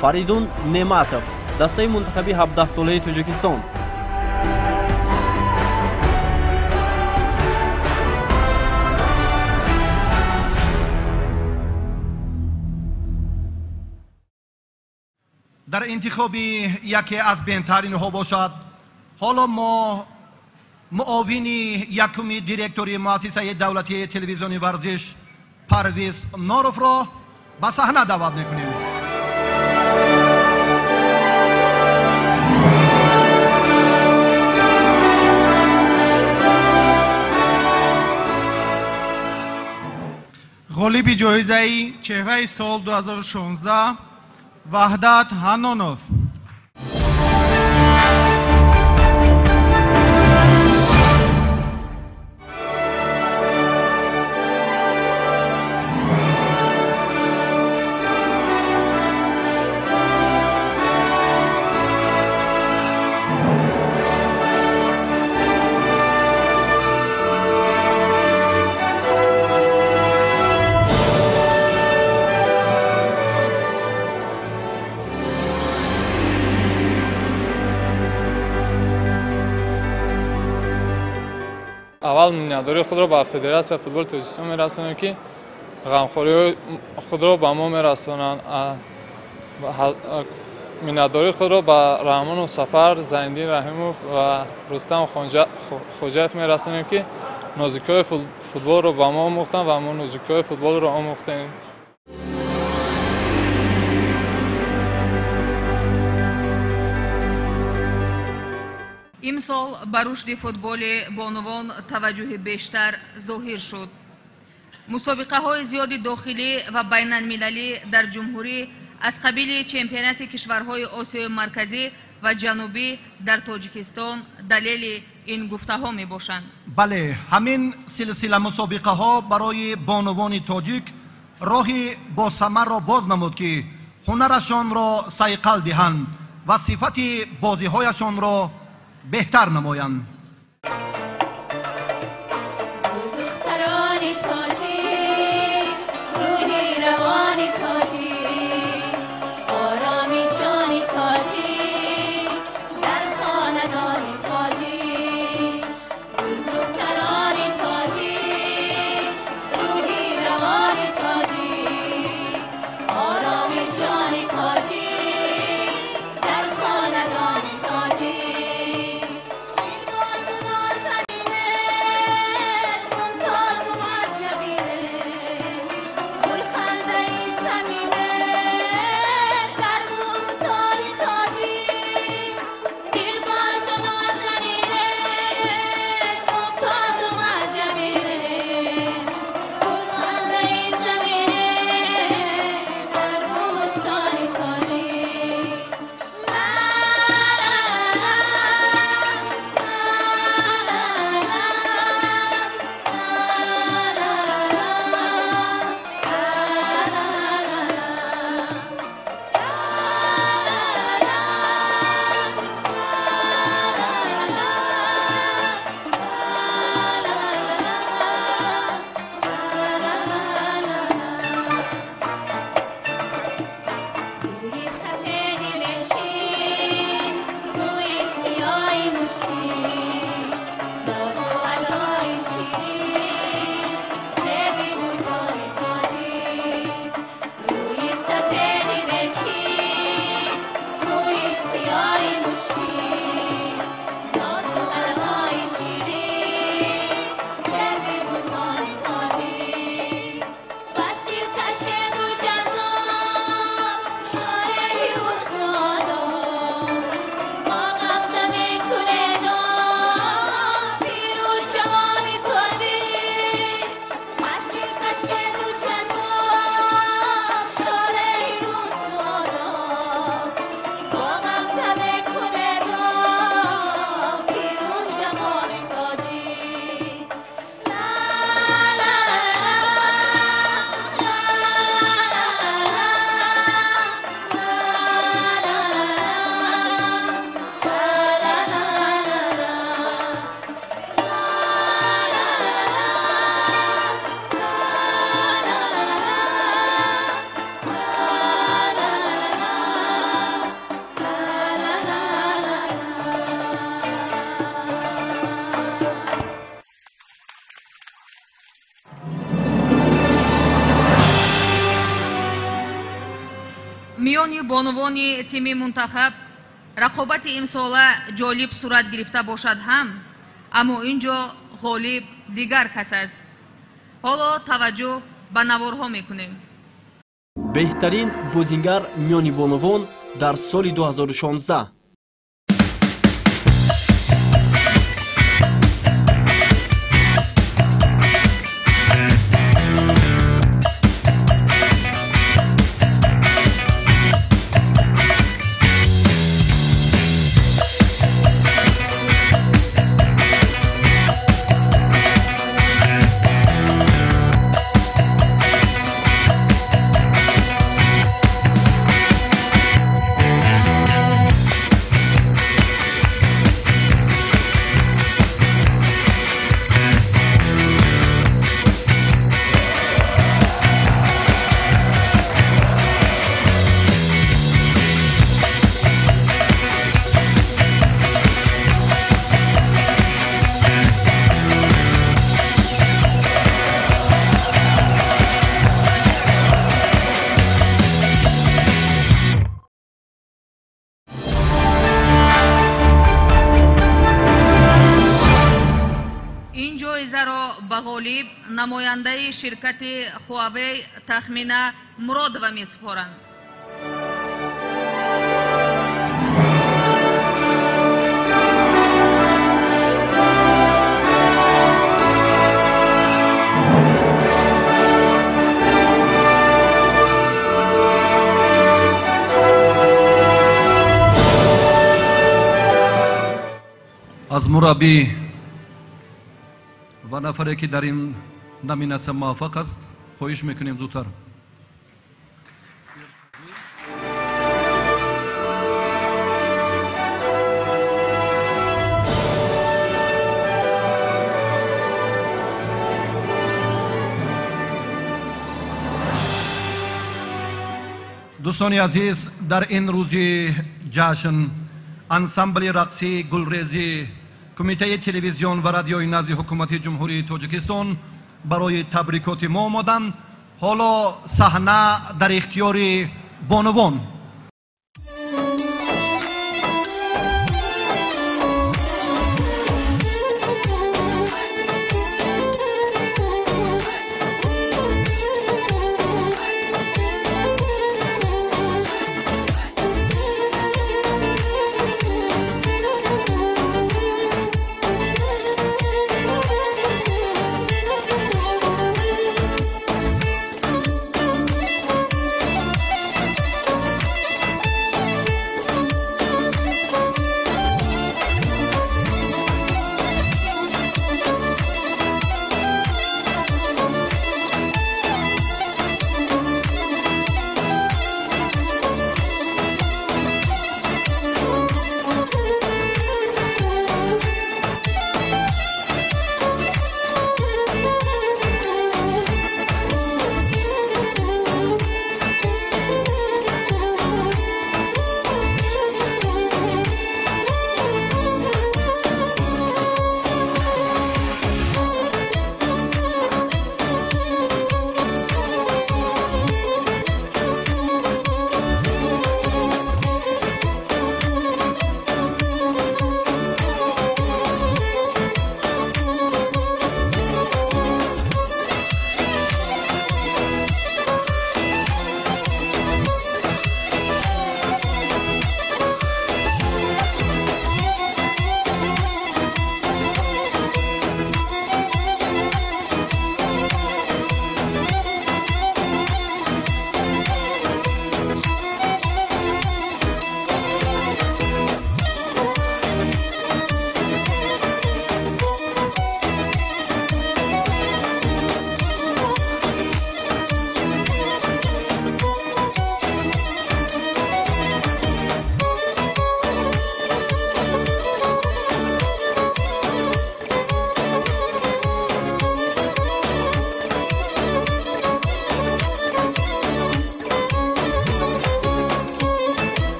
Фаридун Нематов, дастаи мунтахаби 17-солаи Тоҷикистон. Дар интихоби яке аз беҳтаринҳо бошад, ҳоло мо муовини якуми директори муассисаи давлатии телевизиони варзиш Парвиз Норовро ба саҳна даъват мекунем. Ғолиби ҷоизаи чеҳраи сол 2016 Ваҳдат Ҳанонов. Аввал миннатдории худро ба Федератсияи футболи Тоҷикистон мерасонем, ки ғамхориҳои худро ба мо мерасонанд. Миннатдории худро ба Раҳмонов Сафар, Зайниддин Раҳимов ва Рустам Хоҷаев мерасонем, ки нозикиҳои футболро ба мо омӯхтанд ва мо нозикиҳои футболро омӯхтем. Имсол ба рушди футболи бонувон таваҷҷӯҳи бештар зоҳир шуд. Мусобиқаҳои зиёди дохилӣ ва байналмилалӣ дар ҷумҳурӣ аз қабили чемпионати кишварҳои Осиёи Марказӣ ва Ҷанубӣ дар Тоҷикистон далели ин гуфтаҳо мебошанд. Бале, ҳамин силсила мусобиқаҳо барои бонувони тоҷик роҳи босамарро боз намуд, ки ҳунарашонро сайқал диҳанд ва сифати бозиҳояшонро беҳтар намоянд. Духтарони тоҷик, рӯҳи равони тоҷик, ороми ҷони тоҷик, дар хонадони тоҷик. Духтарони тоҷик, рӯҳи равони тоҷик, ороми ҷони тоҷик, дар хонадони тоҷик. Миёни бонувони тими мунтахаб рақобати имсола ҷолиб сурат гирифта бошад ҳам, аммо ин ҷо ғолиб дигар кас аст. Ҳоло таваҷҷӯҳ ба наворҳо мекунем. Беҳтарин бозингар миёни бонувон дар соли 2016. Ҷоизаро ба ғолиб намояндаи ширкати Хуавей Тахмина Муродова месупоранд. Аз мураббӣ ва нафаре ки дар ин номинатсия муваффақ аст, хоҳиш мекунем зудтар. Дӯстони азиз, дар ин рӯзи ҷашн ансамбли рақсии Гулрезӣ Кумитаи телевизион ва радиои назди ҳукумати Ҷумҳурии Тоҷикистон барои табрикоти мо омаданд. Ҳоло саҳна дар ихтиёри бонувон.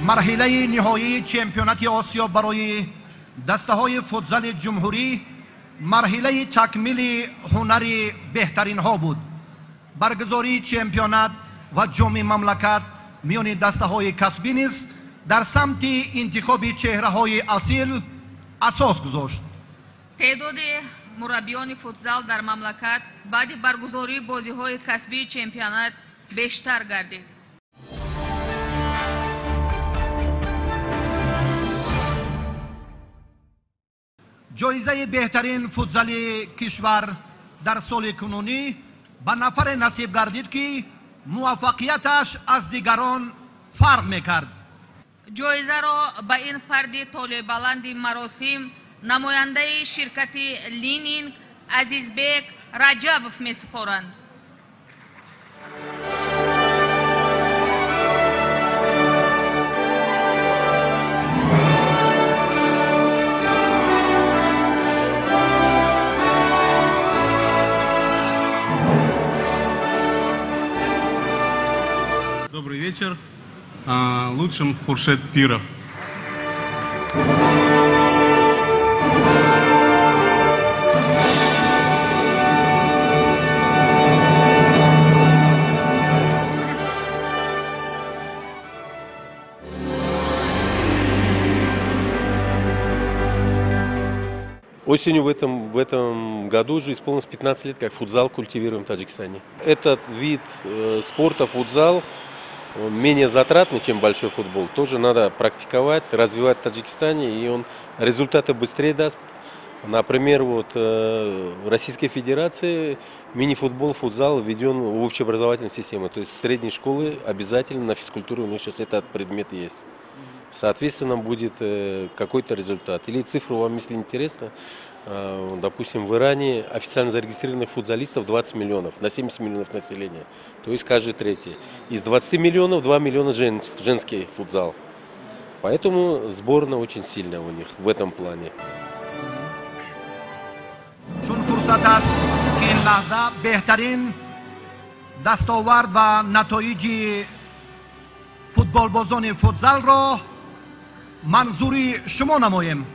Марҳилаи ниҳоии чемпионати Осиё барои дастаҳои футзали ҷумҳурӣ марҳилаи такмили ҳунари беҳтаринҳо буд. Баргузории чемпионат ва ҷоми мамлакат миёни дастаҳои касбӣ низ дар самти интихоби чеҳраҳои асил асос гузошт. Теъдоди мураббиёни футзал дар мамлакат баъди баргузории бозиҳои касбии чемпионат бештар гардид. Ҷоизаи беҳтарин футзали кишвар дар соли кунунӣ ба нафаре насиб гардид, ки муваффақияташ аз дигарон фарқ мекард. Ҷоизаро ба ин фарди толебаланди маросим намояндаи ширкати Лининг Азизбек Раҷабов месупоранд. Добрый вечер. Лучшим Хуршед Пиров. Осенью в этом году уже исполнилось 15 лет, как футзал культивируем в Таджикистане. Этот вид спорта, футзал, он менее затратный, чем большой футбол. Тоже надо практиковать, развивать в Таджикистане, и он результаты быстрее даст. Например, вот, в Российской Федерации мини-футбол, футзал введен в общеобразовательную систему. То есть в средней школы обязательно на физкультуре у них сейчас этот предмет есть. Соответственно, будет какой-то результат. Или цифру вам, если интересно, допустим, в Иране официально зарегистрированных футзалистов 20 миллионов на 70 миллионов населения. То есть каждый третий. Из 20 миллионов 2 миллиона женский футзал. Поэтому сборная очень сильная у них в этом плане. Чун фурсат аст, ки ин лаҳза беҳтарин дастовард ва натоиҷи футболбозони футзалро манзури шумо намоем.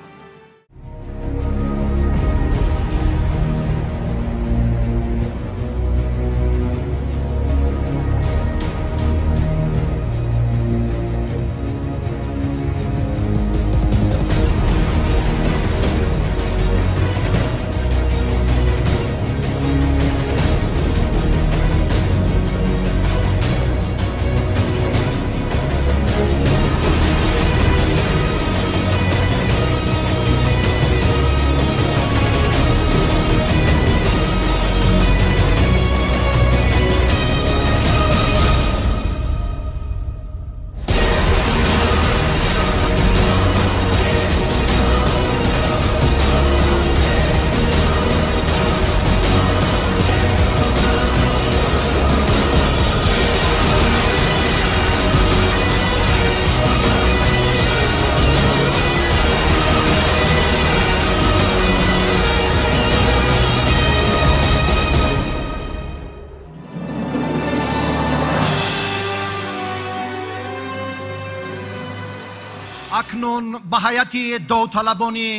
Акнун ба ҳайати довталабони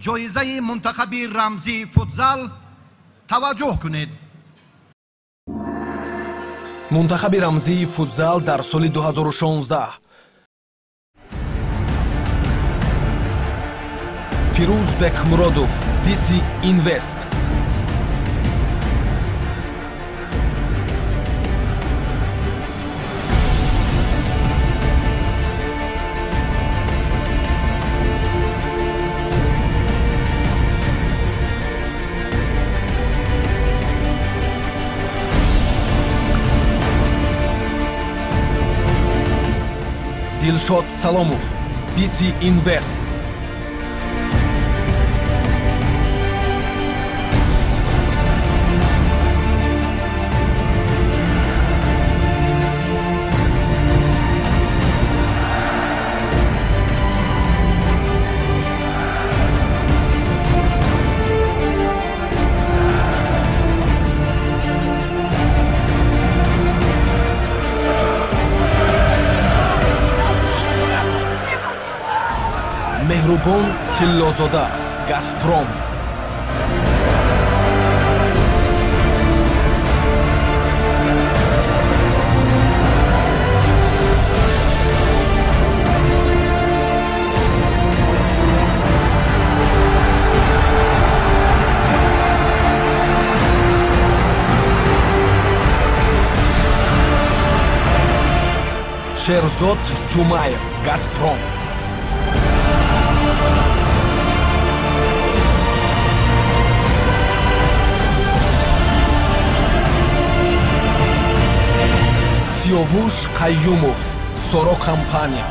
ҷоизаи мунтахаби рамзии футзал таваҷҷӯҳ кунед. Мунтахаби рамзии футзал дар соли 2016. Фирӯз Бекмуродов, DC Invest. Дилшод Саломов, DC Invest. Меҳрубон Тиллозода, Газпром. Шерзод Ҷумаев, Газпром. Сиёвуш Қайюмов, Соро компания.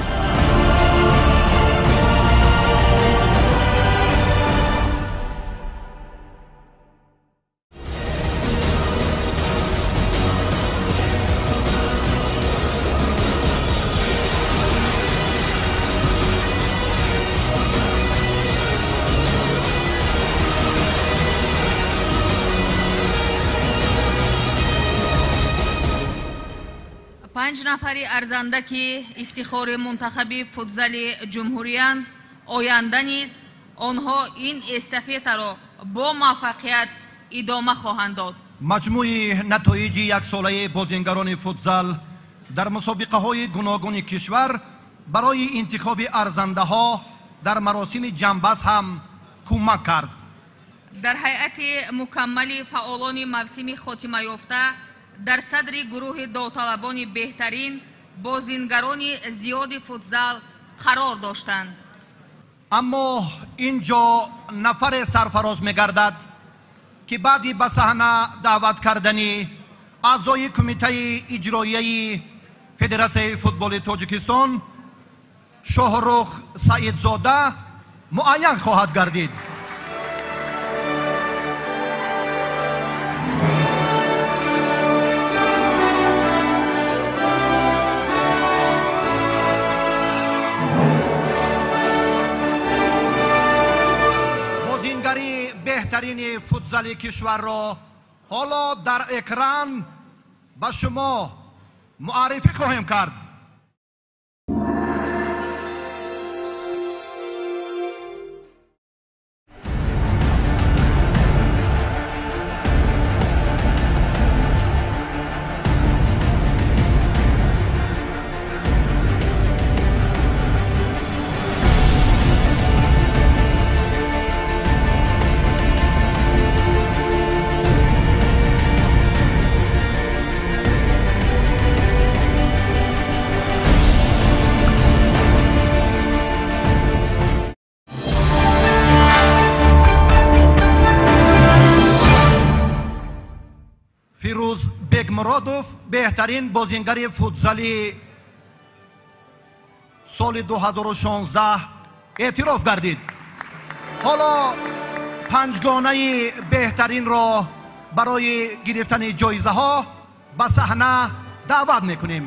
Панҷ нафари арзанда, ки ифтихори мунтахаби футзали ҷумҳуриянд, оянда низ онҳо ин эстафетаро бо муваффақият идома хоҳанд дод. Маҷмӯи натоиҷи яксолаи бозингарони футзал дар мусобиқаҳои гуногуни кишвар барои интихоби арзандаҳо дар маросими ҷамъбаст ҳам кӯмак кард. Дар ҳайати мукаммали фаъолони мавсими хотимаёфта дар садри гурӯҳи довталабони беҳтарин бозингарони зиёди футзал қарор доштанд. Аммо ин ҷо нафаре сарфароз мегардад, ки баъди ба саҳна даъват кардани аъзои кумитаи иҷроияи Федератсияи футболи Тоҷикистон Шоҳрух Саидзода муайян хоҳад гардид. Беҳтарини футзали кишварро ҳоло дар экран ба шумо муаррифӣ хоҳем кард. Фирӯз Бегмуродов беҳтарин бозингари футзали соли 2016 эътироф гардид. Ҳоло панҷгонаи беҳтаринро барои гирифтани ҷоизаҳо ба саҳна даъват мекунем.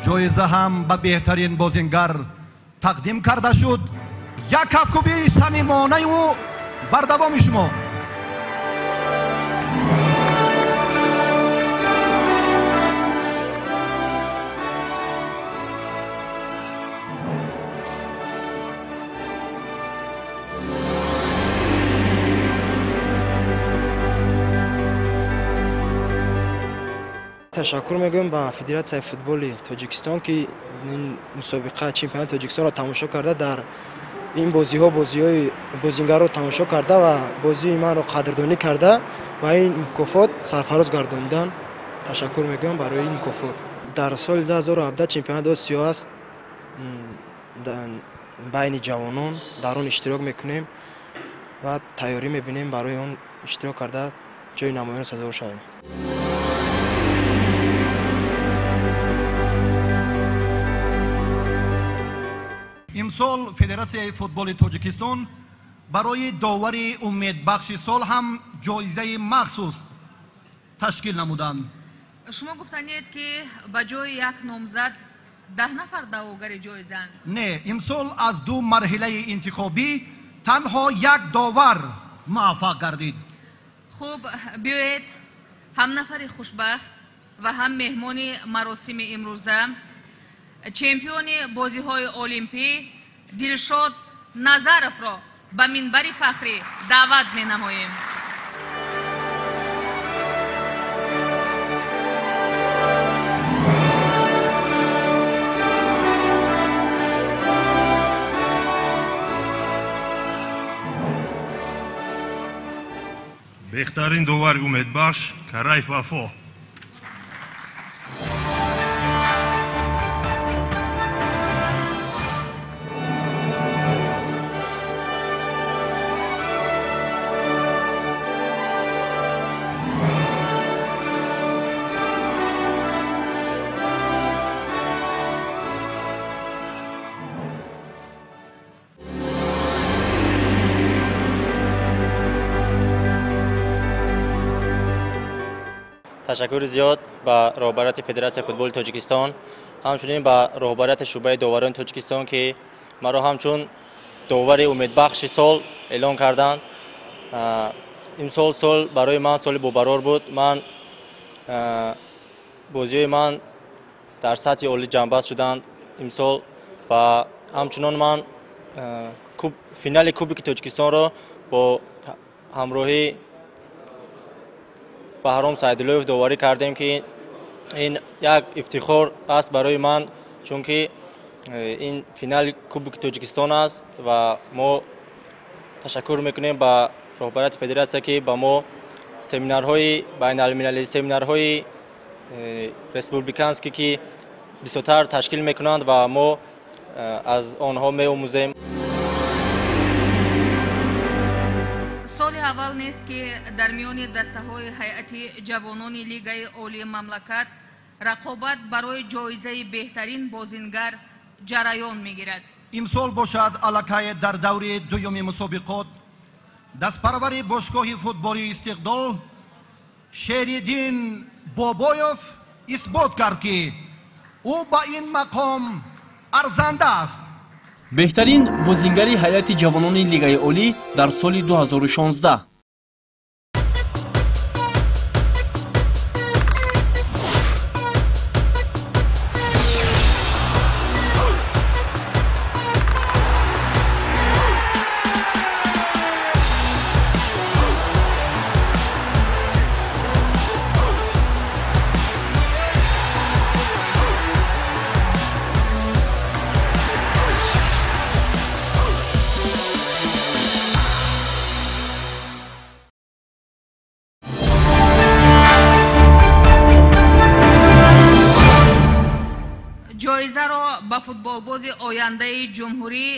Ҷоиза ҳам ба беҳтарин бозингар тақдим карда шуд. Як кафкӯбии самимонаю бардавоми шумо. Ташаккур мегӯем ба Федератсияи футболи Тоҷикистон, ки ин мусобиқа чемпионати Тоҷикистонро тамошо карда, дар ин бозиҳо бозиҳои бозингарро тамошо карда ва бозии манро қадрдонӣ карда ва ин мукофот сарфароз гардонидан. Ташаккур мегӯям барои ин мукофот. Дар соли 2017 чемпионати Осиё аст байни ҷавонон, дар он иштирок мекунем ва тайёрӣ мебинем барои он иштирок карда ҷои намоёнро сазовор шавем. Имсол Федератсияи футболи Тоҷикистон барои довари умедбахши сол ҳам ҷоизаи махсус ташкил намуданд. Шумо гуфтанед, ки ба ҷои як номзад 10 нафар даъвогари ҷоизаанд? Не, имсол аз ду марҳилаи интихобӣ танҳо як довар муваффақ гардид. Хуб, биёед ҳам нафари хушбахт ва ҳам меҳмони маросими имрӯза, чемпиони бозиҳои олимпӣ Дилшод Назаровро ба минбари фахрӣ даъват менамоем. Беҳтарин довари умедбахш Караев Вафо. Ташаккури зиёд ба роҳбарияти Федератсияи футболи Тоҷикистон, ҳамчунин ба роҳбарияти шӯъбаи доварони Тоҷикистон, ки маро ҳамчун довари умедбахши сол эълон карданд. Имсол сол барои ман соли бобарор буд. Ман бозиҳои ман дар сатҳи олӣ ҷамъбаст шуданд имсол ва ҳамчунон ман финали Кубики Тоҷикистонро бо ҳамроҳӣ Баҳром Сайдуллоев доварӣ кардем, ки ин як ифтихор аст барои ман, чунки ин финали Кубики Тоҷикистон аст ва мо ташаккур мекунем ба роҳбарияти федератсия, ки ба мо семинарҳои байналмилалӣ, семинарҳои республиканскӣ, ки бисёртар ташкил мекунанд ва мо аз онҳо меомӯзем. Соли аввал нест, ки дар миёни дастаҳои ҳайати ҷавонони Лигаи Олии мамлакат рақобат барои ҷоизаи беҳтарин бозингар ҷараён мегирад. Имсол бошад, аллакай дар даври дуюми мусобиқот дастпарвари бошгоҳи футболи Истиқлол Шериддин Бобоев исбот кард, ки ӯ ба ин мақом арзанда аст. Беҳтарин бозингари ҳайати ҷавонони Лигаи Олӣ дар соли 2016. Ҷоизаро ба футболбози ояндаи ҷумҳурӣ,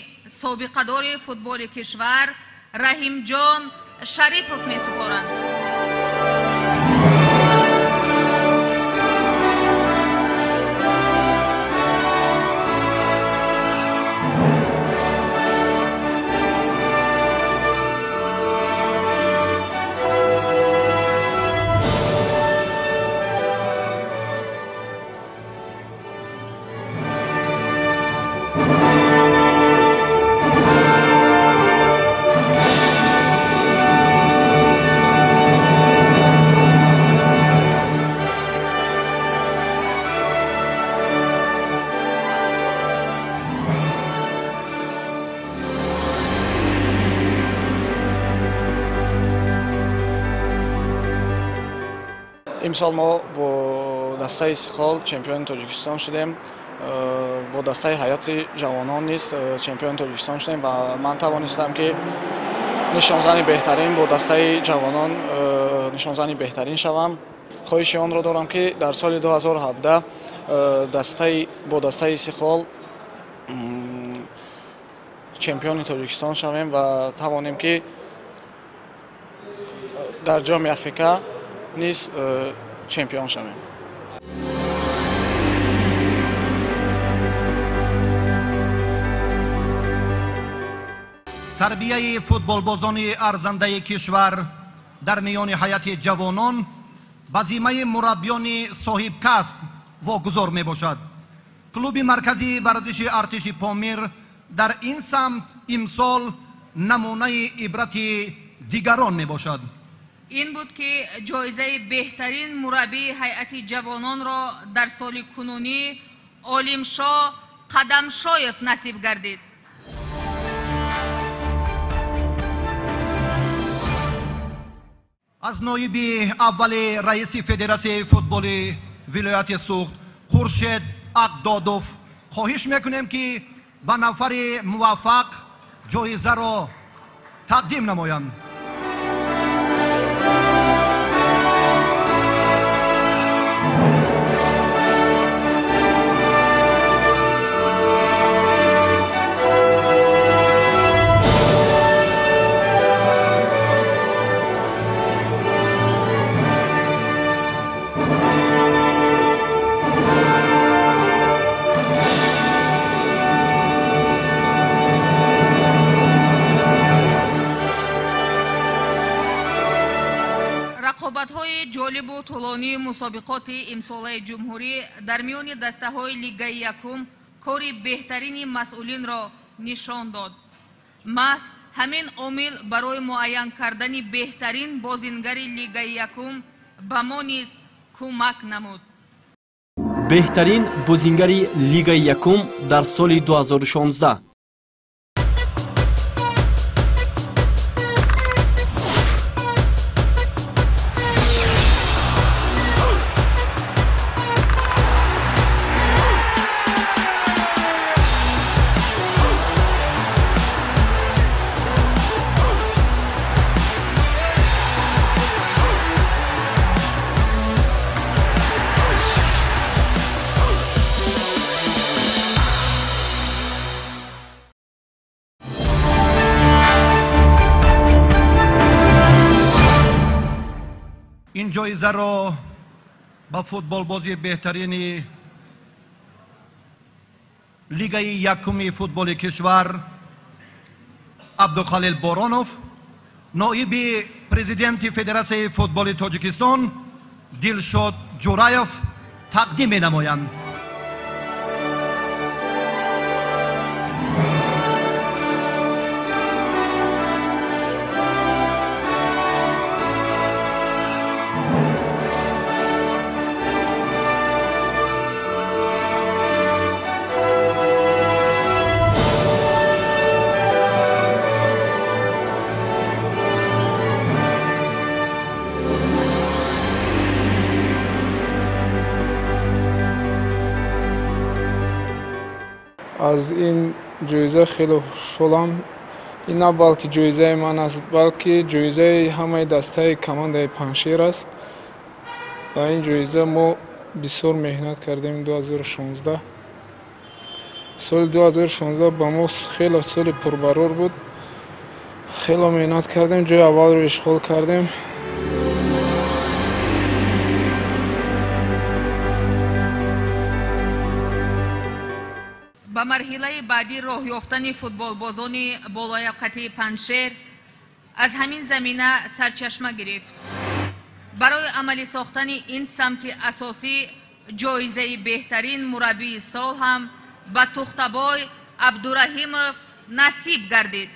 собиқадори футболи кишвар Раҳимҷон Шарипов месупоранд. Имсол мо бо дастаи Истиқлол чемпиони Тоҷикистон шудем, бо дастаи ҳайати ҷавонон низ чемпиони Тоҷикистон шудем ва ман тавонистам, ки нишонзани беҳтарин бо дастаи ҷавонон нишонзани беҳтарин шавам. Хоҳиши онро дорам, ки дар соли 2017 бо дастаи Истиқлол чемпиони Тоҷикистон шавем ва тавонем, ки дар ҷоми Африка низ чемпион шавем. Тарбияи футболбозони арзандаи кишвар дар миёни ҳайати ҷавонон ба зиммаи мураббиёни соҳибкасб вогузор мебошад. Клуби марказии варзиши артиши Помир дар ин самт имсол намунаи ибрати дигарон мебошад. Ин буд, ки ҷоизаи беҳтарин мураббии ҳайати ҷавононро дар соли кунунӣ Олимшо Қадамшоев насиб гардид. Аз ноиби аввали раиси Федератсияи футболи вилояти Суғд Хуршед Ақдодов хоҳиш мекунем, ки ба нафари муваффақ ҷоизаро тақдим намоянд. Рақобатҳои ҷолибу тӯлонии мусобиқоти имсолаи ҷумҳурӣ дар миёни дастаҳои лигаи якум кори беҳтарини масъулинро нишон дод. Маҳз ҳамин омил барои муайян кардани беҳтарин бозингари лигаи якум ба мо низ кӯмак намуд. Беҳтарин бозингари лигаи якум дар соли 2016. Ин ҷоизаро ба футболбози беҳтарини лигаи якуми футболи кишвар Абдухалил Боронов ноиби президенти Федератсияи футболи Тоҷикистон Дилшод Ҷураев тақдим менамоянд. Аз ин ҷоиза хеле хушҳолам. Ин на балки ҷоизаи ман аст, балки ҷоизаи ҳамаи дастаи командаи Панҷшер аст. Ба ин ҷоиза мо бисёр меҳнат кардем. 2016 соли 2016 ба мо хеле соли пурбарор буд. Хеле меҳнат кардем, ҷои аввалро ишғол кардем. Ба марҳилаи баъдӣ роҳ ёфтани футболбозони болояқати Панҷшер аз ҳамин замина сарчашма гирифт. Барои амалӣ сохтани ин самти асосӣ ҷоизаи беҳтарин мураббии сол ҳам ба Тухтабой Абдураҳимов насиб гардид.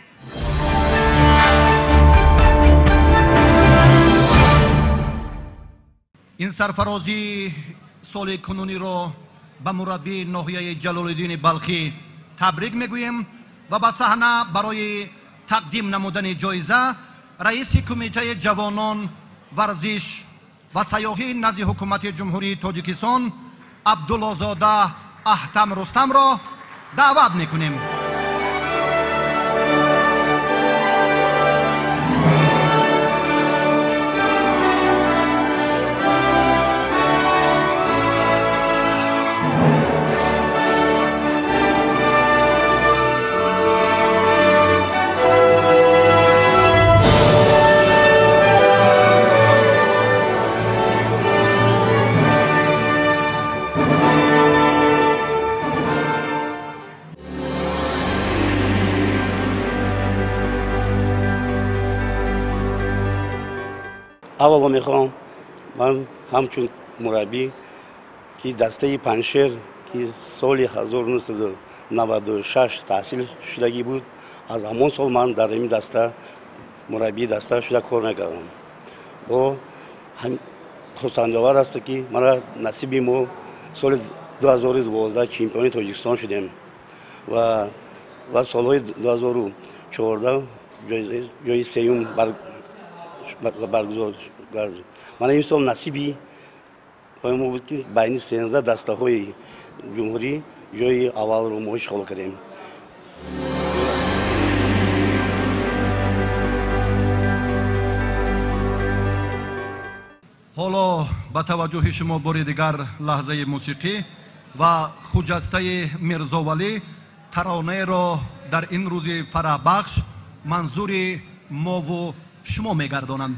Ин сарфарозии соли кунуниро ба мураббии ноҳияи Ҷалолиддини Балхӣ табрик мегӯем ва ба саҳна барои тақдим намудани ҷоиза раиси Кумитаи ҷавонон, варзиш ва сайёҳӣ назди Ҳукумати Ҷумҳурии Тоҷикистон Абдуллозода Аҳтам Рустамро даъват мекунем. Аввало мехоҳам ман ҳамчун мураббӣ, ки дастаи Панҷшер, ки соли 1996 таъсис шудагӣ буд, аз ҳамон сол ман дар ин даста мураббии даста шуда кор мекардам. Бо хурсандиовар аст, ки мана насиби мо соли 2012 чемпиони Тоҷикистон шудем ва солҳои 2014 ҷои сеюм баргузор гардид. Мана имсол насиби мо буд, ки байни 13 дастаҳои ҷумҳурӣ ҷои аввалро мо ишғол кардем. Ҳоло ба таваҷҷӯҳи шумо бори дигар лаҳзаи мусиқӣ ва Хуҷастаи Мирзовалӣ таронаеро дар ин рӯзи фараҳбахш манзури мову шумо мегардонанд.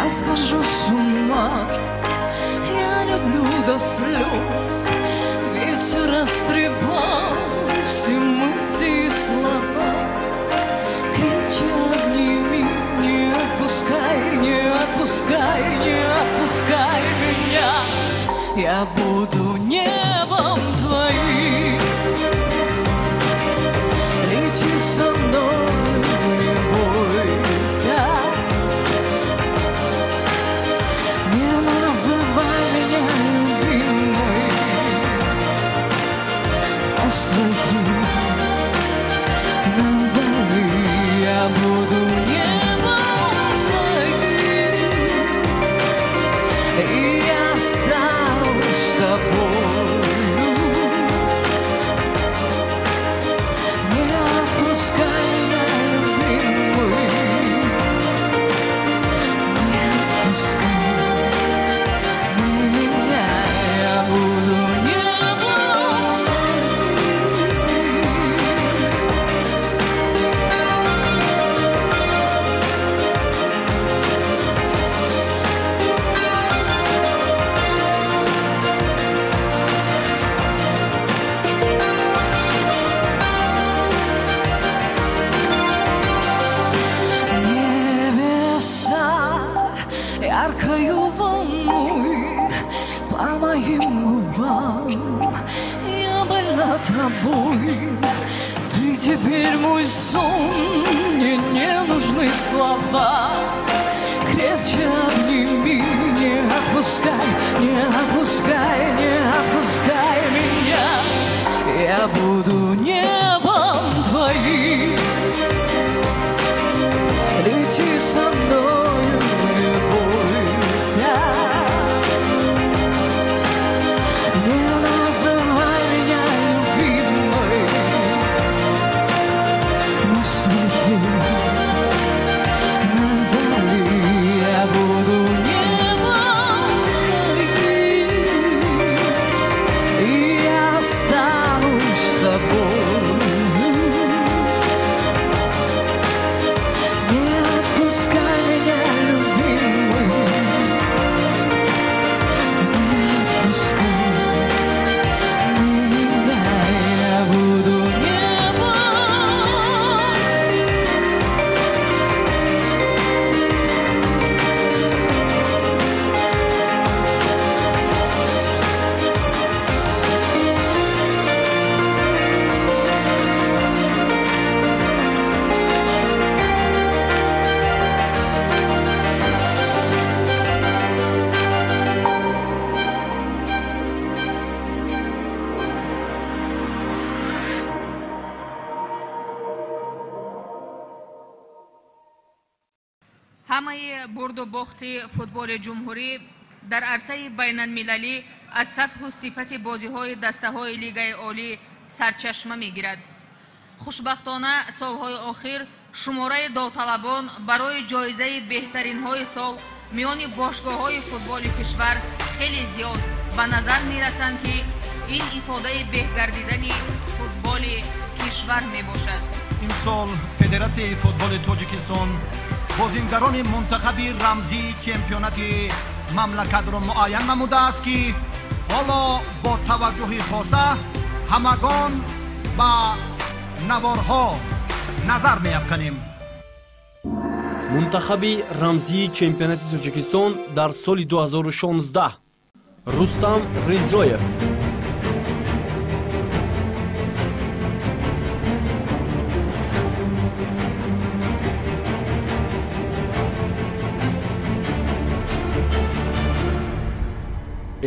Я схожу с ума, я люблю до слез. Ветер растрепал все мысли и слова. Крепче обними, не отпускай, не отпускай, не отпускай меня. Я буду небом твоим, лети со мной, не бойся. Называй меня любимой, но своим назови. Я буду небом твоим, и я останусь с тобою. Не отпускай меня, любимый, не отпускай. Яркою волной по моим губам я больна тобой. Ты теперь мой сон, мне не нужны слова. Крепче обними, не отпускай, не отпускай, не отпускай меня. Я буду небом твоим, лети со мною, не бойся. Не называй меня любимой, но своим назови. Я буду небом твоим, и я останусь с тобой. Не отпускай меня, любимый, не отпускай меня, я буду небом. Ҳамаи бурду бохти футболи ҷумҳурӣ дар арсаи байналмилалӣ аз сатҳу сифати бозиҳои дастаҳои Лигаи Олӣ сарчашма мегирад. Хушбахтона, солҳои охир шумораи довталабон барои ҷоизаи беҳтаринҳои сол миёни бошгоҳҳои футболи кишвар Хеле зиёд ба назар мерасанд, ки ин ифодаи беҳгардидани футболи кишвар мебошад. Имсол Федератсияи футболи Тоҷикистон бозингарони мунтахаби рамзии чемпионати мамлакатро муайян намудааст, ки ҳоло бо таваҷҷӯҳи хоса ҳамагон ба наворҳо назар меафканем. Мунтахаби рамзии чемпионати Тоҷикистон дар соли 2016: Рустам Ризоев,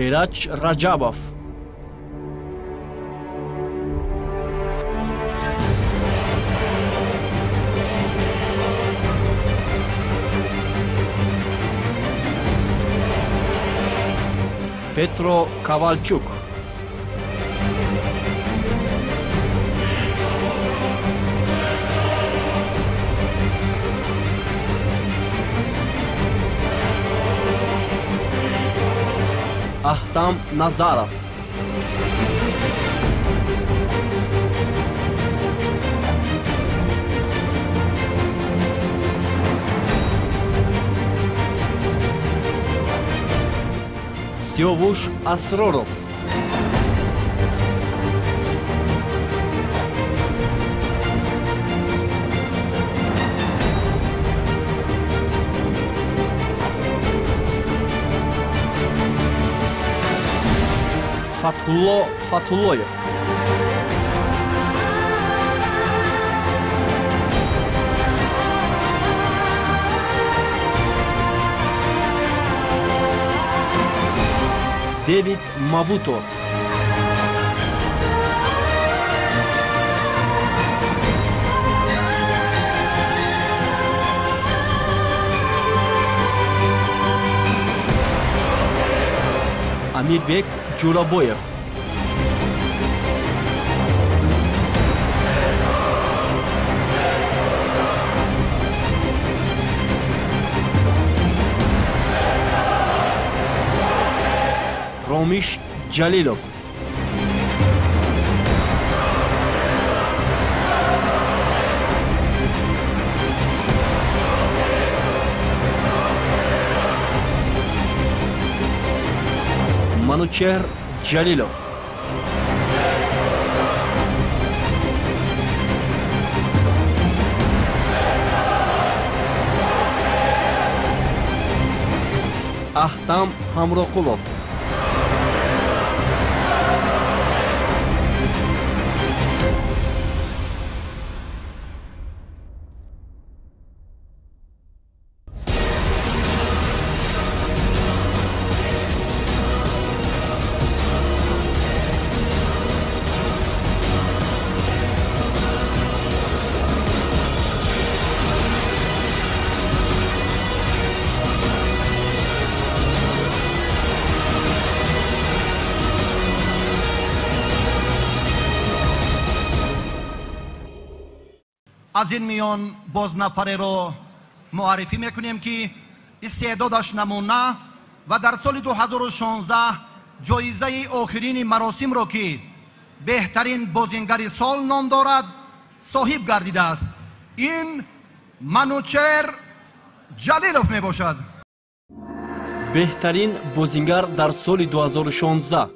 Эраҷ Раҷабов, Петро Ковалчук, Аҳтам Назаров, Сиёвуш Асроров, Фатҳулло Фатҳуллоев, Дэвид Мавуто, Амирбек Ҷӯрабоев, Ромиш Ҷалилов, Манучеҳр Ҷалилов, Аҳтам Ҳамроқулов, Аз ин миён боз нафареро муаррифӣ мекунем, ки истеъдодаш намуна ва дар соли 2016 ҷоизаи охирини маросимро, ки беҳтарин бозингари сол ном дорад, соҳиб гардидааст. Ин Манучер Ҷалилов мебошад. Беҳтарин бозингар дар соли 2016.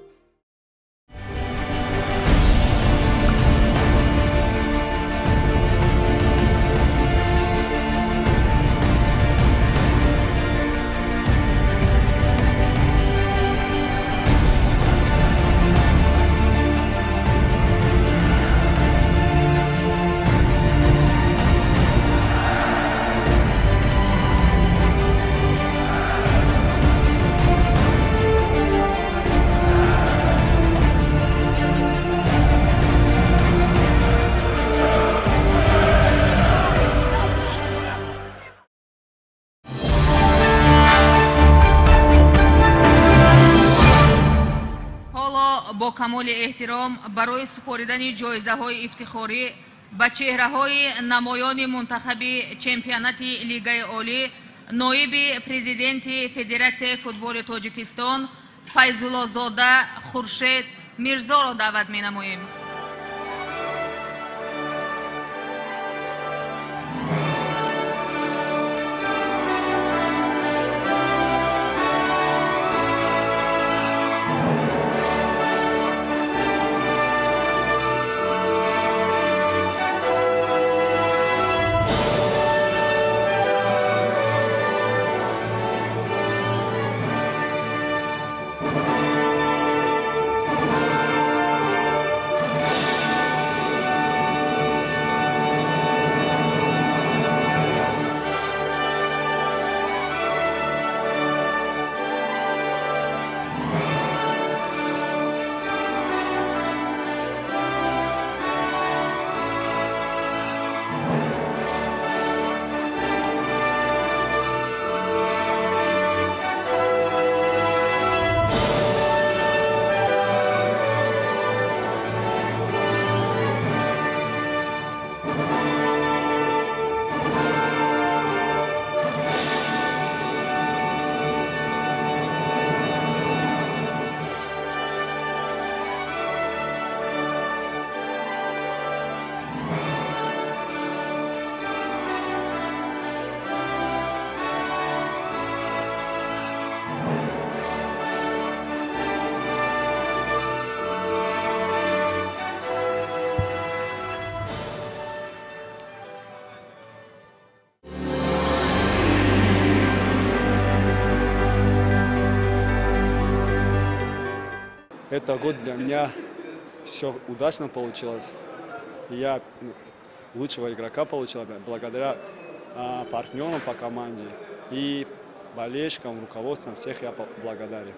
Бо камоли эҳтиром барои супоридани ҷоизаҳои ифтихорӣ ба чеҳраҳои намоёни мунтахаби чемпионати Лигаи Олӣ ноиби президенти Федератсияи футболи Тоҷикистон Файзуллозода Хуршед Мирзоро даъват менамоем. Этот год для меня все удачно получилось. Я лучшего игрока получил благодаря партнерам по команде и болельщикам, руководствам, всех я благодарен.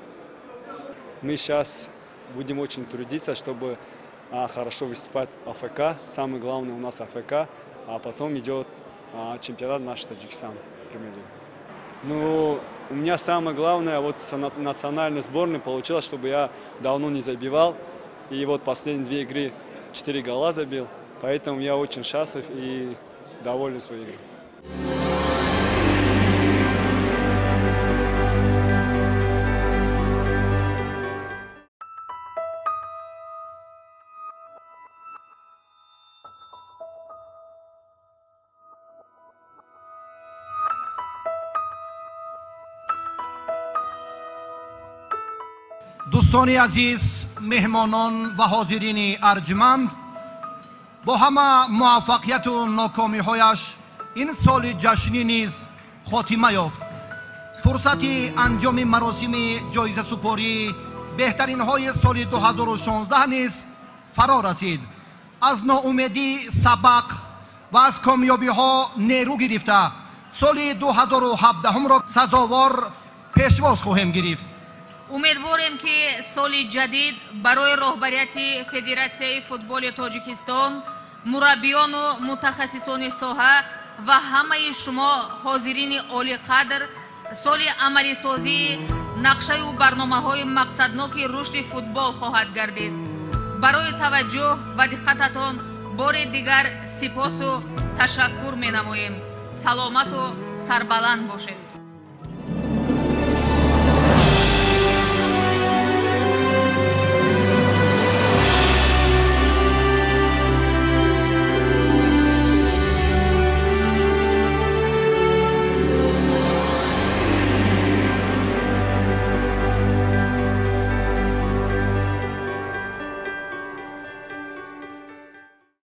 Мы сейчас будем очень трудиться, чтобы хорошо выступать в АФК. Самое главное у нас АФК, а потом идет чемпионат наш Таджикистан, премьер-лига. Ну, у меня самое главное, вот с национальной сборной получилось, чтобы я давно не забивал. И вот последние две игры 4 гола забил. Поэтому я очень счастлив и доволен своей игрой. Дӯстони азиз, меҳмонон ва ҳозирини арҷманд, бо ҳама муваффақияту нокомиҳояш ин соли ҷашнӣ низ хотима ёфт. Фурсати анҷоми маросими ҷоизасупории беҳтаринҳои соли 2016 низ фаро расид. Аз ноумедӣ сабақ ва аз комёбиҳо нерӯ гирифта соли 2017-ро сазовор пешвоз хоҳем гирифт. Умедворем, ки соли ҷадид барои роҳбарияти Федератсияи футболи Тоҷикистон, мураббиёну мутахассисони соҳа ва ҳамаи шумо ҳозирини олиқадр соли амалисозии нақшаю барномаҳои мақсадноки рушди футбол хоҳад гардид. Барои таваҷҷӯҳ ва диққататон бори дигар сипосу ташаккур менамоем. Саломату сарбаланд бошед.